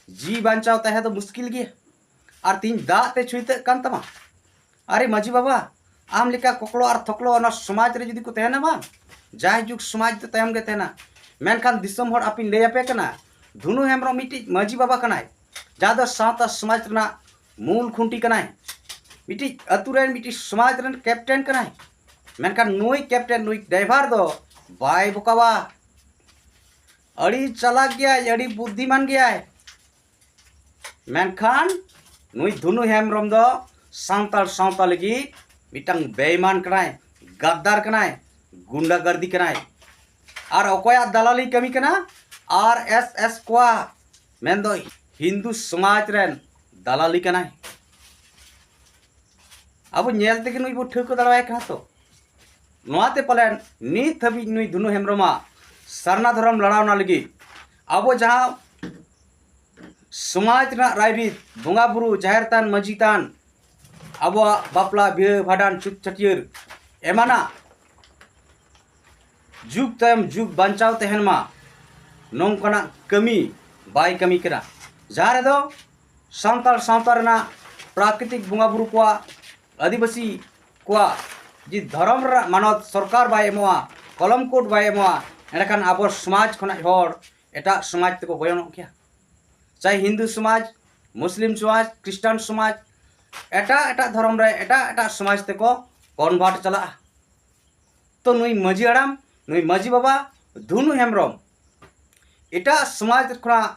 ᱡᱤᱣᱤ ᱵᱟᱧᱪᱟᱣ ᱛᱟᱦᱮᱸ ᱫᱚ ᱢᱩᱥᱠᱤᱞ ᱜᱮᱭᱟ᱾ ᱟᱨ ᱛᱤᱦᱤᱧ ᱫᱟᱜ ᱛᱮ ᱪᱷᱩᱭᱛᱟᱹᱜ ᱠᱟᱱ ᱛᱟᱢᱟ᱾ ᱟᱨᱮ ᱢᱟᱹᱡᱷᱤ ᱵᱟᱵᱟ, ᱟᱢ ᱞᱮᱠᱟ ᱠᱚᱠᱞᱚ ᱟᱨ ᱛᱷᱚᱠᱞᱚ ᱚᱱᱟ ᱥᱚᱢᱟᱡᱽ ᱨᱮ ᱡᱩᱫᱤ ᱠᱚ ᱛᱟᱦᱮᱱᱟ ᱵᱟᱝ, ᱡᱟᱭᱡᱩᱜᱽ ᱥᱚᱢᱟᱡᱽ ᱫᱚ ᱛᱟᱭᱚᱢ ᱜᱮ ᱛᱟᱦᱮᱱᱟ᱾ ᱢᱮᱱᱠᱷᱟᱱ ᱫᱤᱥᱚᱢ ᱦᱚᱲ ᱟᱯᱮᱧ ᱞᱟᱹᱭ ᱟᱯᱮ ᱠᱟᱱᱟ, ᱫᱷᱩᱱᱩ ᱦᱮᱢᱵᱨᱚᱢ ᱢᱤᱫᱴᱤᱡ ᱢᱟᱹᱡᱷᱤ ᱵᱟᱵᱟ ᱠᱟᱱᱟᱭ, ᱡᱟᱦᱟᱸ ᱫᱚ ᱥᱟᱶᱛᱟ ᱥᱚᱢᱟᱡᱽ ᱨᱮᱱᱟᱜ ᱢᱩᱞ ᱠᱷᱩᱱᱴᱤ ᱠᱟᱱᱟᱭ, ᱢᱤᱫᱴᱤᱡ ᱟᱹᱛᱩ ᱨᱮᱱ ᱢᱤᱫᱴᱤᱡ ᱥᱚᱢᱟᱡᱽ ᱨᱮᱱ ᱠᱮᱯᱴᱮᱱ ᱠᱟᱱᱟᱭ᱾ ᱢᱮᱱᱠᱷᱟᱱ ᱱᱩᱭ ᱠᱮᱯᱴᱮᱱ, ᱱᱩᱭ ᱰᱨᱟᱭᱵᱷᱟᱨ ᱫᱚ ᱵᱟᱭ ᱵᱚᱠᱟᱣᱟ, ᱟᱹᱰᱤ ᱪᱟᱞᱟᱠ ᱜᱮᱭᱟᱭ, ᱟᱹᱰᱤ ᱵᱩᱫᱽᱫᱷᱤᱢᱟᱱ ᱜᱮᱭᱟᱭ᱾ ᱢᱮᱱᱠᱷᱟᱱ ᱱᱩᱭ ᱫᱷᱩᱱᱩ ᱦᱮᱢᱵᱨᱚᱢ ᱫᱚ ᱥᱟᱱᱛᱟᱲ ᱥᱟᱶᱛᱟ ᱞᱟᱹᱜᱤᱫ ᱢᱤᱫᱴᱟᱝ ᱵᱮᱭᱢᱟᱱ ᱠᱟᱱᱟᱭ, ᱜᱟᱫᱫᱟᱨ ᱠᱟᱱᱟᱭ, ᱜᱩᱱᱰᱟᱜᱟᱨᱫᱤ ᱠᱟᱱᱟᱭ᱾ ᱟᱨ ᱚᱠᱚᱭᱟᱜ ᱫᱟᱞᱟᱞᱤ ᱠᱟᱹᱢᱤ ᱠᱟᱱᱟ? ᱟᱨ ᱮᱥ ᱮᱥ ᱠᱚᱣᱟᱜ, ᱢᱮᱱᱫᱚ ᱦᱤᱱᱫᱩ ᱥᱚᱢᱟᱡᱽ ᱨᱮᱱ ᱫᱟᱞᱟᱞᱤ ᱠᱟᱱᱟᱭ᱾ ᱟᱵᱚ ᱧᱮᱞ ᱛᱮᱜᱮ ᱱᱩᱭ ᱵᱚ ᱴᱷᱟᱹᱣᱠᱟᱹ ᱫᱟᱲᱮᱭᱟᱭ ᱠᱟᱱᱟ ᱛᱚ᱾ ᱱᱚᱣᱟᱛᱮ ᱯᱟᱞᱮᱱ ᱱᱤᱛ ᱦᱟᱹᱵᱤᱡ ᱱᱩᱭ ᱫᱷᱩᱱᱩ ᱦᱮᱢᱵᱨᱚᱢᱟᱜ ᱥᱟᱨᱱᱟ ᱫᱷᱚᱨᱚᱢ ᱞᱟᱲᱟᱣᱱᱟ ᱞᱟᱹᱜᱤᱫ ᱟᱵᱚ ᱡᱟᱦᱟᱸ ᱥᱚᱢᱟᱡᱽ ᱨᱮᱱᱟᱜ ᱨᱟᱭᱨᱤᱛ, ᱵᱚᱸᱜᱟ ᱵᱩᱨᱩ, ᱡᱟᱦᱮᱨ ᱛᱷᱟᱱ, ᱢᱟᱹᱡᱷᱤ ᱛᱷᱟᱱ, ᱟᱵᱚᱣᱟᱜ ᱵᱟᱯᱞᱟ, ᱵᱤᱦᱟᱹ, ᱵᱷᱟᱸᱰᱟᱱ, ᱪᱷᱩᱛ ᱪᱷᱟᱹᱴᱭᱟᱹᱨ ᱮᱢᱟᱱᱟᱜ ᱡᱩᱜᱽ ᱛᱟᱭᱚᱢ ᱡᱩᱜᱽ ᱵᱟᱧᱪᱟᱣ ᱛᱟᱦᱮᱱ ᱢᱟ, ᱱᱚᱝᱠᱟᱱᱟᱜ ᱠᱟᱹᱢᱤ ᱵᱟᱭ ᱠᱟᱹᱢᱤ ᱠᱟᱱᱟ, ᱡᱟᱦᱟᱸ ᱨᱮᱫᱚ ᱥᱟᱱᱛᱟᱲ ᱥᱟᱶᱛᱟ ᱨᱮᱱᱟᱜ ᱯᱨᱟᱠᱨᱤᱛᱤᱠ ᱵᱚᱸᱜᱟ ᱵᱩᱨᱩ ᱠᱚᱣᱟᱜ, ᱟᱹᱫᱤᱵᱟᱹᱥᱤ ᱠᱚᱣᱟᱜ ᱡᱩᱫᱤ ᱫᱷᱚᱨᱚᱢ ᱨᱮᱱᱟᱜ ᱢᱟᱱᱚᱛ ᱥᱚᱨᱠᱟᱨ ᱵᱟᱭ ᱮᱢᱚᱜᱼᱟ, ᱠᱚᱞᱚᱢ ᱠᱳᱰ ᱵᱟᱭ ᱮᱢᱚᱜᱼᱟ, ᱮᱸᱰᱮᱠᱷᱟᱱ ᱟᱵᱚ ᱥᱚᱢᱟᱡᱽ ᱠᱷᱚᱱᱟᱜ ᱦᱚᱲ ᱮᱴᱟᱜ ᱥᱚᱢᱟᱡᱽ ᱛᱮᱠᱚ ᱜᱚᱭᱚᱱᱚᱜ ᱜᱮᱭᱟ᱾ ᱪᱟᱦᱮ ᱦᱤᱱᱫᱩ ᱥᱚᱢᱟᱡᱽ, ᱢᱩᱥᱞᱤᱢ ᱥᱚᱢᱟᱡᱽ, ᱠᱷᱨᱤᱥᱴᱟᱱ ᱥᱚᱢᱟᱡᱽ, ᱮᱴᱟᱜ ᱮᱴᱟᱜ ᱫᱷᱚᱨᱚᱢ ᱨᱮ ᱮᱴᱟᱜ ᱮᱴᱟᱜ ᱥᱚᱢᱟᱡᱽ ᱛᱮᱠᱚ ᱠᱚᱱᱵᱷᱟᱨᱴ ᱪᱟᱞᱟᱜᱼᱟ᱾ ᱛᱚ ᱱᱩᱭ ᱢᱟᱹᱡᱷᱤ ᱦᱟᱲᱟᱢ, ᱱᱩᱭ ᱢᱟᱹᱡᱷᱤ ᱵᱟᱵᱟ ᱫᱷᱩᱱᱩ ᱦᱮᱢᱵᱨᱚᱢ ᱮᱴᱟᱜ ᱥᱚᱢᱟᱡᱽ ᱠᱷᱚᱱᱟᱜ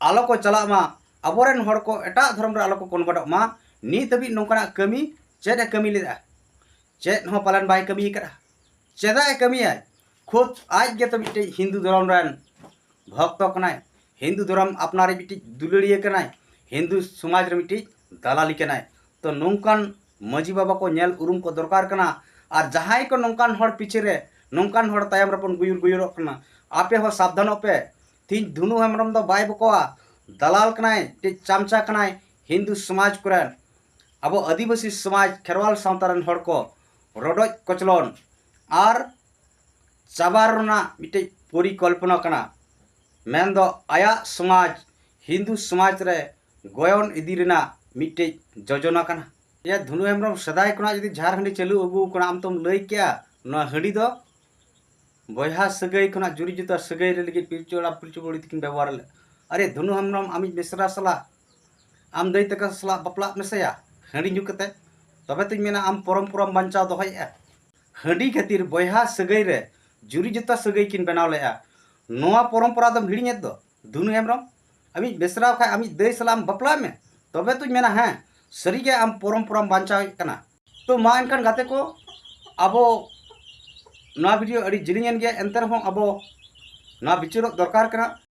ᱟᱞᱚ ᱠᱚ ᱪᱟᱞᱟᱜ ᱢᱟ, ᱟᱵᱚᱨᱮᱱ ᱦᱚᱲ ᱠᱚ ᱮᱴᱟᱜ ᱫᱷᱚᱨᱚᱢ ᱨᱮ ᱟᱞᱚ ᱠᱚ ᱠᱚᱱᱵᱷᱟᱨᱴᱚᱜ ᱢᱟ, ᱱᱤᱛ ᱦᱟᱹᱵᱤᱡ ᱱᱚᱝᱠᱟᱱᱟᱜ ᱠᱟᱹᱢᱤ ᱪᱮᱫ ᱮ ᱠᱟᱹᱢᱤ ᱞᱮᱫᱟ? ᱪᱮᱫ ᱦᱚᱸ ᱯᱟᱞᱮᱱ ᱵᱟᱭ ᱠᱟᱹᱢᱤ ᱟᱠᱟᱫᱼᱟ᱾ ᱪᱮᱫᱟᱜ ᱮ ᱠᱟᱹᱢᱤᱭᱟᱭ? ᱠᱷᱩᱫ ᱟᱡ ᱜᱮᱛᱚ ᱢᱤᱫᱴᱤᱡ ᱦᱤᱱᱫᱩ ᱫᱷᱚᱨᱚᱢ ᱨᱮᱱ ᱵᱷᱚᱠᱛᱚ ᱠᱟᱱᱟᱭ, ᱦᱤᱱᱫᱩ ᱫᱷᱚᱨᱚᱢ ᱟᱯᱱᱟᱨᱤᱡ ᱢᱤᱫᱴᱤᱡ ᱫᱩᱞᱟᱹᱲᱤᱭᱟᱹ ᱠᱟᱱᱟᱭ, ᱦᱤᱱᱫᱩ ᱥᱚᱢᱟᱡᱽ ᱨᱮ ᱢᱤᱫᱴᱤᱡ ᱫᱟᱞᱟᱞᱤ ᱠᱟᱱᱟᱭ᱾ ᱛᱚ ᱱᱚᱝᱠᱟᱱ ᱢᱟᱹᱡᱷᱤ ᱵᱟᱵᱟ ᱠᱚ ᱧᱮᱞ ᱩᱨᱩᱢ ᱠᱚ ᱫᱚᱨᱠᱟᱨ ᱠᱟᱱᱟ᱾ ᱟᱨ ᱡᱟᱦᱟᱸᱭ ᱠᱚ ᱱᱚᱝᱠᱟᱱ ᱦᱚᱲ ᱯᱤᱪᱷᱮ ᱨᱮ, ᱱᱚᱝᱠᱟᱱ ᱦᱚᱲ ᱛᱟᱭᱚᱢ ᱨᱮᱵᱚᱱ ᱜᱩᱭᱩᱨ ᱜᱩᱭᱩᱨᱚᱜ ᱠᱟᱱᱟ, ᱟᱯᱮ ᱦᱚᱸ ᱥᱟᱵᱫᱷᱟᱱᱚᱜ ᱯᱮ᱾ ᱛᱤᱦᱤᱧ ᱫᱷᱩᱱᱩ ᱦᱮᱢᱵᱨᱚᱢ ᱫᱚ ᱵᱟᱭ ᱵᱚᱠᱚᱣᱟ, ᱫᱟᱞᱟᱞ ᱠᱟᱱᱟᱭ, ᱢᱤᱫᱴᱤᱡ ᱪᱟᱢᱪᱟ ᱠᱟᱱᱟᱭ ᱦᱤᱱᱫᱩ ᱥᱚᱢᱟᱡᱽ ᱠᱚᱨᱮᱱ᱾ ᱟᱵᱚ ᱟᱹᱫᱤᱵᱟᱹᱥᱤ ᱥᱚᱢᱟᱡᱽ, ᱠᱷᱮᱨᱣᱟᱞ ᱥᱟᱶᱛᱟ ᱨᱮᱱ ᱦᱚᱲ ᱠᱚ ᱨᱚᱰᱚᱡ ᱠᱚᱪᱞᱚᱱ ᱟᱨ ᱪᱟᱵᱟ ᱨᱮᱱᱟᱜ ᱢᱤᱫᱴᱤᱡ ᱯᱚᱨᱤᱠᱚᱞᱯᱚᱱᱟ ᱠᱟᱱᱟ᱾ ᱢᱮᱱᱫᱚ ᱟᱭᱟᱜ ᱥᱚᱢᱟᱡᱽ, ᱦᱤᱱᱫᱩ ᱥᱚᱢᱟᱡᱽ ᱨᱮ ᱜᱚᱭᱚᱱ ᱤᱫᱤ ᱨᱮᱱᱟᱜ ᱢᱤᱫᱴᱮᱡ ᱡᱳᱡᱚᱱᱟ ᱠᱟᱱᱟ᱾ ᱮᱭᱟ ᱫᱷᱩᱱᱩ ᱦᱮᱢᱵᱨᱚᱢ, ᱥᱮᱫᱟᱭ ᱠᱷᱚᱱᱟᱜ ᱡᱩᱫᱤ ᱡᱷᱟᱨ ᱦᱟᱺᱰᱤ ᱪᱟᱹᱞᱩ ᱟᱹᱜᱩ ᱠᱟᱱᱟ, ᱟᱢ ᱛᱚᱢ ᱞᱟᱹᱭ ᱠᱮᱜᱼᱟ ᱱᱚᱣᱟ ᱦᱟᱺᱰᱤ ᱫᱚ ᱵᱚᱭᱦᱟ ᱥᱟᱹᱜᱟᱹᱭ ᱠᱷᱚᱱᱟᱜ ᱡᱩᱨᱤ ᱡᱚᱛᱟ ᱥᱟᱹᱜᱟᱹᱭ ᱨᱮ ᱞᱟᱹᱜᱤᱫ ᱯᱤᱞᱪᱩ ᱦᱟᱲᱟᱢ ᱯᱤᱞᱪᱩ ᱵᱩᱲᱦᱤ ᱛᱟᱹᱠᱤᱱ ᱵᱮᱵᱚᱦᱟᱨ ᱞᱮᱫ᱾ ᱟᱨᱮ ᱫᱷᱩᱱᱩ ᱦᱮᱢᱵᱨᱚᱢ, ᱟᱢᱤᱡ ᱢᱤᱥᱨᱟ ᱥᱟᱞᱟᱜ, ᱟᱢ ᱫᱟᱹᱭ ᱛᱟᱠᱚ ᱥᱟᱞᱟᱜ ᱵᱟᱯᱞᱟᱜ ᱢᱮᱥᱮᱭᱟ ᱦᱟᱺᱰᱤ ᱧᱩ ᱠᱟᱛᱮ, ᱛᱚᱵᱮ ᱛᱚᱧ ᱢᱮᱱᱟ ᱟᱢ ᱯᱚᱨᱚᱢᱯᱚᱨᱟᱢ ᱵᱟᱧᱪᱟᱣ ᱫᱚᱦᱚᱭᱮᱫᱼᱟ᱾ ᱦᱟᱺᱰᱤ ᱠᱷᱟᱹᱛᱤᱨ ᱵᱚᱭᱦᱟ ᱥᱟᱹᱜᱟᱹᱭ ᱨᱮ ᱡᱩᱨᱤ ᱡᱚᱛᱟ ᱥᱟᱹᱜᱟᱹᱭ ᱠᱤᱱ ᱵᱮᱱᱟᱣ ᱞᱮᱫᱼᱟ᱾ ᱱᱚᱣᱟ ᱯᱚᱨᱚᱢᱯᱚᱨᱟ ᱫᱚᱢ ᱦᱤᱲᱤᱧᱮᱫ ᱫᱚ ᱫᱷᱩᱱᱩ ᱦᱮᱢᱵᱨᱚᱢ᱾ ᱟᱢᱤᱡ ᱢᱤᱥᱨᱟ ᱠᱷᱟᱡ ᱟᱢᱤᱡ ᱫᱟᱹᱭ ᱥᱟᱞᱟᱜ ᱮᱢ ᱵᱟᱯᱞᱟᱜ ᱢᱮ, ᱛᱚᱵᱮ ᱛᱚᱧ ᱢᱮᱱᱟ ᱦᱮᱸ, ᱥᱟᱹᱨᱤᱜᱮ ᱟᱢ ᱯᱚᱨᱚᱢᱯᱚᱨᱟᱢ ᱵᱟᱧᱪᱟᱣᱮᱫ ᱠᱟᱱᱟ᱾ ᱛᱚ ᱢᱟ ᱮᱱᱠᱷᱟᱱ ᱜᱟᱛᱮ ᱠᱚ, ᱟᱵᱚ ᱱᱚᱣᱟ ᱵᱷᱤᱰᱤᱭᱳ ᱟᱹᱰᱤ ᱡᱤᱞᱤᱧ ᱮᱱ ᱜᱮᱭᱟ, ᱮᱱᱛᱮ ᱨᱮᱦᱚᱸ ᱟᱵᱚ ᱱᱚᱣᱟ ᱵᱤᱪᱟᱹᱨᱚᱜ ᱫᱚᱨᱠᱟᱨ ᱠᱟᱱᱟ᱾